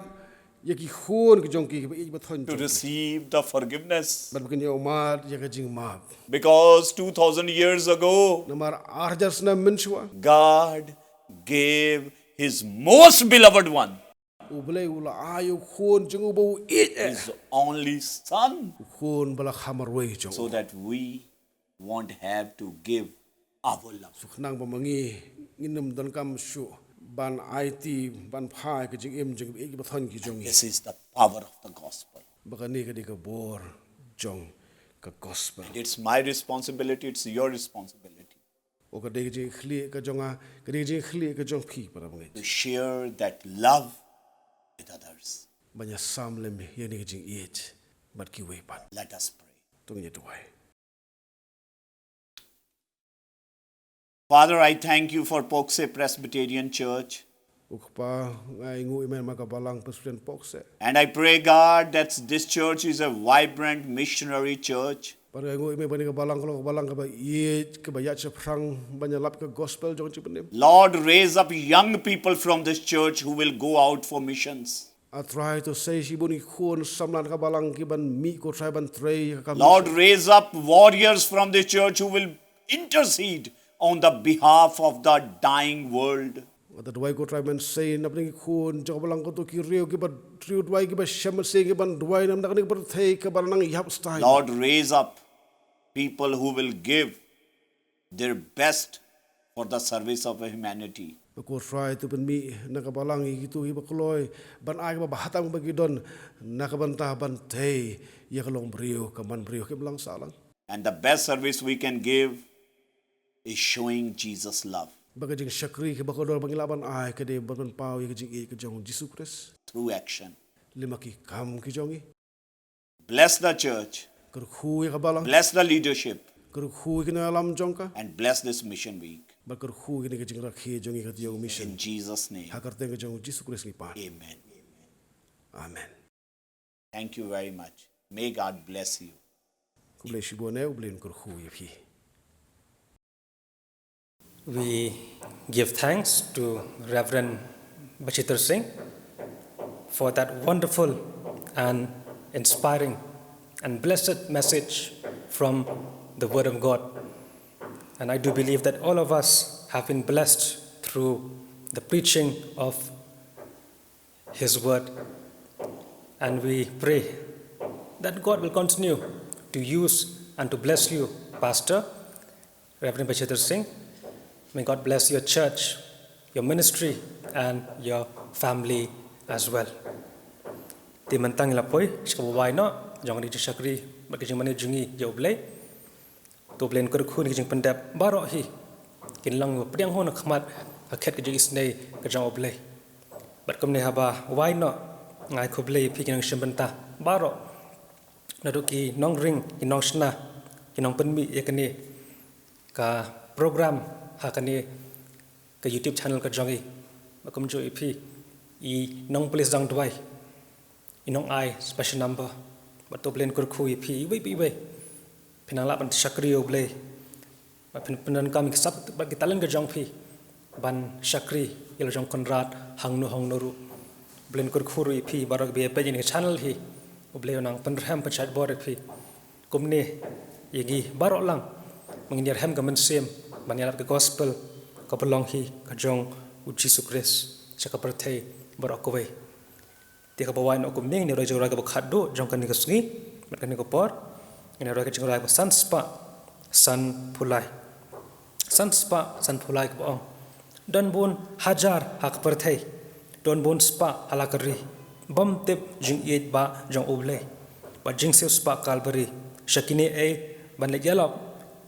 ïa ki khun ki jong ki kiba ïeit ba thoiñ. To receive the forgiveness. Bad ba kin ïoh mad ïa ka jingmap. Because two thousand years ago, Namar ar hajar snem mynshuwa. God gave his most beloved one, U Blei u la ai ïa u khun jong u ba u ïeit eh. His only son. U khun ba la kha marwei jong u. So that we won't have to give our love. Khnang ba ma ngi ngin ym donkam shuh ban aiti ban phai ka jingim jong ki ba thoiñ ki jong ngi. This is the power of the gospel. Ba kane ka dei ka bor jong ka gospel. And it's my responsibility, it's your responsibility. O ka dei ka jingkhlieh ka jong nga, ka dei ka jingkhlieh ka jong phi para bangeit. To share that love with others. Ban ïa sam lem ïa kane ka jingïeit bad kiwei pat. Let us pray. To ngin ïa duwai. Father, I thank you for Pokseh Presbyterian Church. U kpa, nga ainguh ïa me namar ka balang Presbyterian Pohkseh. And I pray, God, that this church is a vibrant missionary church. Bad nga ainguh ïa me ba kane ka balang ka long ka balang kaba ïeit, kaba ïaid shaphrang ban ïalap ka gospel jong ka jingpynim. Lord, raise up young people from this church who will go out for missions. A Trai, to sei shibun ki khun samla na ka balang ki ban mih, ko Trai, ban trei ïa ka kam. Lord, raise up warriors from this church who will intercede on the behalf of the dying world. Nga da duwai, ko Trai, ban sei na pdeng ki khun jong ka balang, ko to ki riew kiba riew duwai, kiba shem mynsiem, kiban duwai na bynta kane ka pyrthei kaba nang ïap stai. Lord, raise up people who will give their best for the service of humanity. Ko Trai, to pynmih na ka balang ïa kito kiba kloi ban ai kaba bha tam kaba ki don na ka bynta ban tei ïa ka longbriew, ka manbriew, ka imlang sahlang. And the best service we can give is showing Jesus' love. Bad ka jingshakri kaba kordor ba ngi lah ban ai ka dei ban pynpaw ïa ka jingïeit ka jong u Jisu Khrist. Through action. Lem bad ki kam ki jong ngi. Bless the church. Kyrkhu ïa ka balang. Bless the leadership. Kyrkhu ïa ki nongïalam jong ka. And bless this mission week. Bad kyrkhu ïa kane ka jingrakhe jong ngi ka taïew mission. In Jesus' name. Ha ka kyrteng ka jong u Jisu Khrist ngi pan. Amen. Amen. Thank you very much. May God bless you. Khublei shibun eh, U Blei un kyrkhu ïa phi. We give thanks to Reverend Bachither Singh for that wonderful and inspiring and blessed message from the Word of God. And I do believe that all of us have been blessed through the preaching of His Word. And we pray that God will continue to use and to bless you, Pastor, Reverend Bachither Singh. May God bless your church, your ministry, and your family as well. Te mynta ngi la poi sha kaba wai noh jong ka jingshakri bad ka jingmane jong ngi ïa U Blei. To U Blei un kyrkhu ïa ki jingpyndep baroh hi kin long ba pdiang ho na khmat ha khet ka jingisynei ka jong U Blei. Bad kumne haba wai noh, nga ai khublei ïa phi ki nongshim bynta baroh, naduh ki nongring, ki nongshna, ki nongpynmih ïa kane ka program ha kane ka YouTube channel ka jong ngi. Bad kumjuh ïa phi i nongpulit dang duwai, i nongai special number. Bad to U Blei un kyrkhu ïa phi iwei pa iwei. Phin nang lah ban shakri ïa U Blei bad phin pyndonkam ïa ki sap bad ki talent ka jong phi ban shakri ïa la jong Kynrad hangno hangno ruh. U Blei un kyrkhu ruh ïa phi baroh kiba ïa peit ïa kane ka channel hi. U Blei un nang pynrhem pynshait bor ïa phi. Kumne ïa ngi baroh lang ba ngin ïarhem ka mynsiem ban ïalap ka gospel kaba long hi ka jong U Jisu Khrist sha ka pyrthei baroh kawei. Te kaba wai noh kumne ngin ïa rwai jingrwai kaba khatduh jong kane ka sngi bad kane ka por. Ngin ïa rwai ka jingrwai ba san spah sanphew lai. San spah sanphew lai kaba ong: Don bun hajar ha ka pyrthei, don bun spah ha la ka ri, bym tip jingïeit ba jong U Blei, bad jingsiew spah Kalbari. Sha kine ei ban leit ïalap,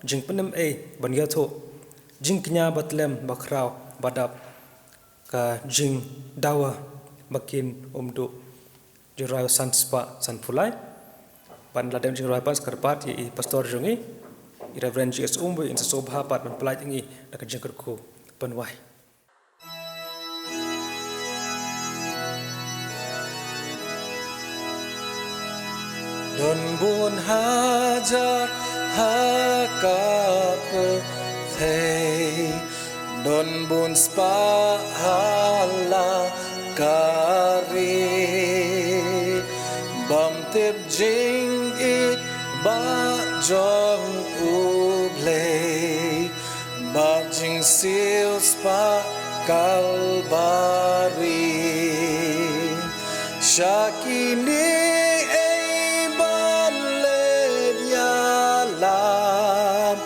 jingpynim ei ban ïathuh, jingkñia ba tlem ba khraw ba dap, ka jingdawa ba kin ym duh. Jingrwai san spah sanphew lai. Bad la dep jingrwai pat, sa kyrpad ïa i pastor jong ngi, i Reverend G S Umbui, in sa sngewbha pat ban pynlait ïa ngi da ka jingkyrkhu ban wai. Don bun hajar ha ka pyrthei, don bun spah ha la ka ri, bym tip jingïeit ba jong U Blei, bad jingsiew spah Kalbari. Sha kine ei ban leit ïalap,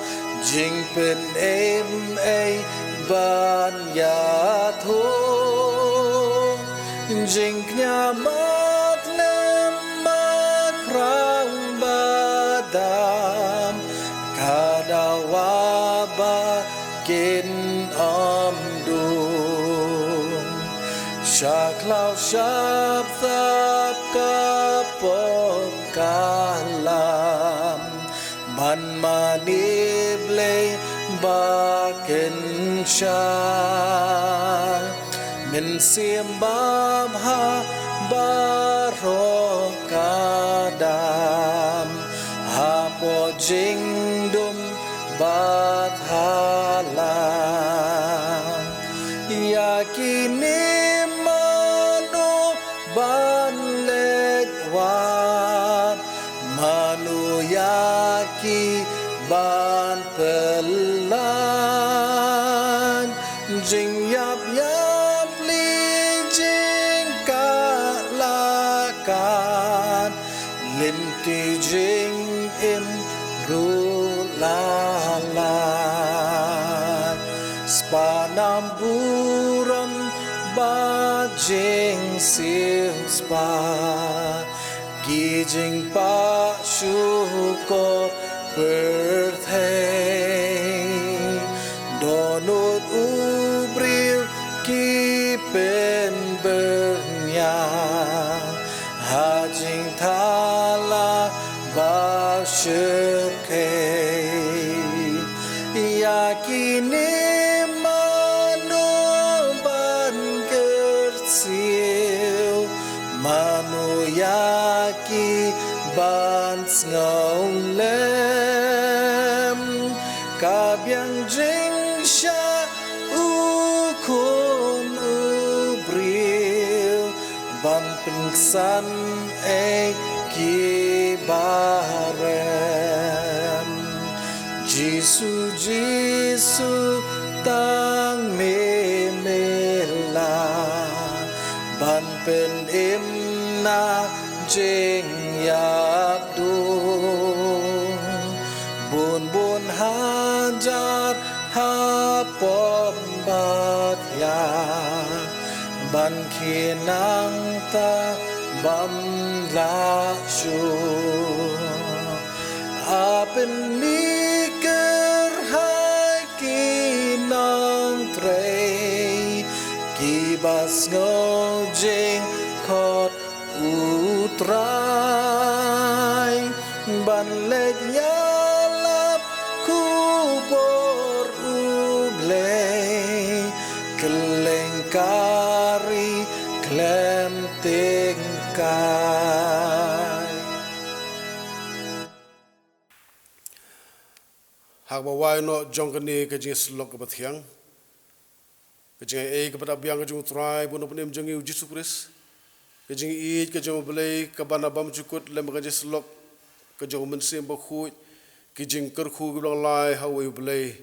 jingpynim ei ban ïathuh, jingkñia ba tlem ba khraw ba dap, ka dawa ba kin ym duh. Sha khlaw shaptap ka pop ka lam, ban mane Blei ba kynsha. Mynsiem bapher baroh ka dam hapoh jingdum bad halang. Ïa kine mano ban leit wad, mano ïa ki ban pynlait. Jingïap ïap li jingkah la kat, lynti jingim ruh la lait. Spah nam burom bad jingsiewspah, ki jingpah shukor pyrthei. Dohnud u briew ki pynbyrngia ha jingthala ba shyrkhei. Ïa kine mano ban kyrsiew, mano ïa ki ban sngewlem. Ka biang jingshah u Khun u briew ban pynksan ïa ki barem. Jisu, Jisu, tang me me lah ban pynim na jingïap dung. Bun bun hajar ha pom bad ïa ban khie nangta bym lah shuh. A pynmih kyrhai ki nongtrei kiba sngew jingkhot U Trai, ban leit ïalap khubor U Blei, kylleng ka ri khlem tyngkai. Ha kaba wai noh jong kane ka jingïasyllok kaba thiang, ka jingaiei kaba da biang ka jong U Trai bad U Nongpynim jong ngi U Jisu Khrist, ka jingïeit ka jong U Blei kaba na bymjukut lem bad ka jingïasyllok ka jong U Mynsiem Bakhuid, ki jingkyrkhu kiba long lai ha uwei U Blei,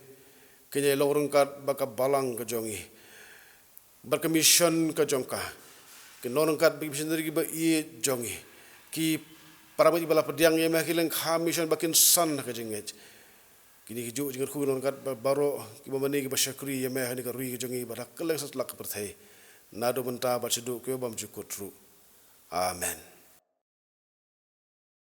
kin ïai long ryngkat bad ka balang ka jong ngi. Bad ka mission ka jong ka, ki nongryngkat bad ki missionary kiba ïeit jong ngi, ki para bangeit kiba la pdiang ïa me ha ki lyngkha mission ba kin san ha ka jingngeit. Kine ki juh jingkyrkhu ki nongryngkat ba baroh kiba mane kiba shakri ïa me ha kane ka ri ka jong ngi bad ha kylleng satlak ka pyrthei, naduh mynta bad shaduh kiba bymjukut ruh. Amen.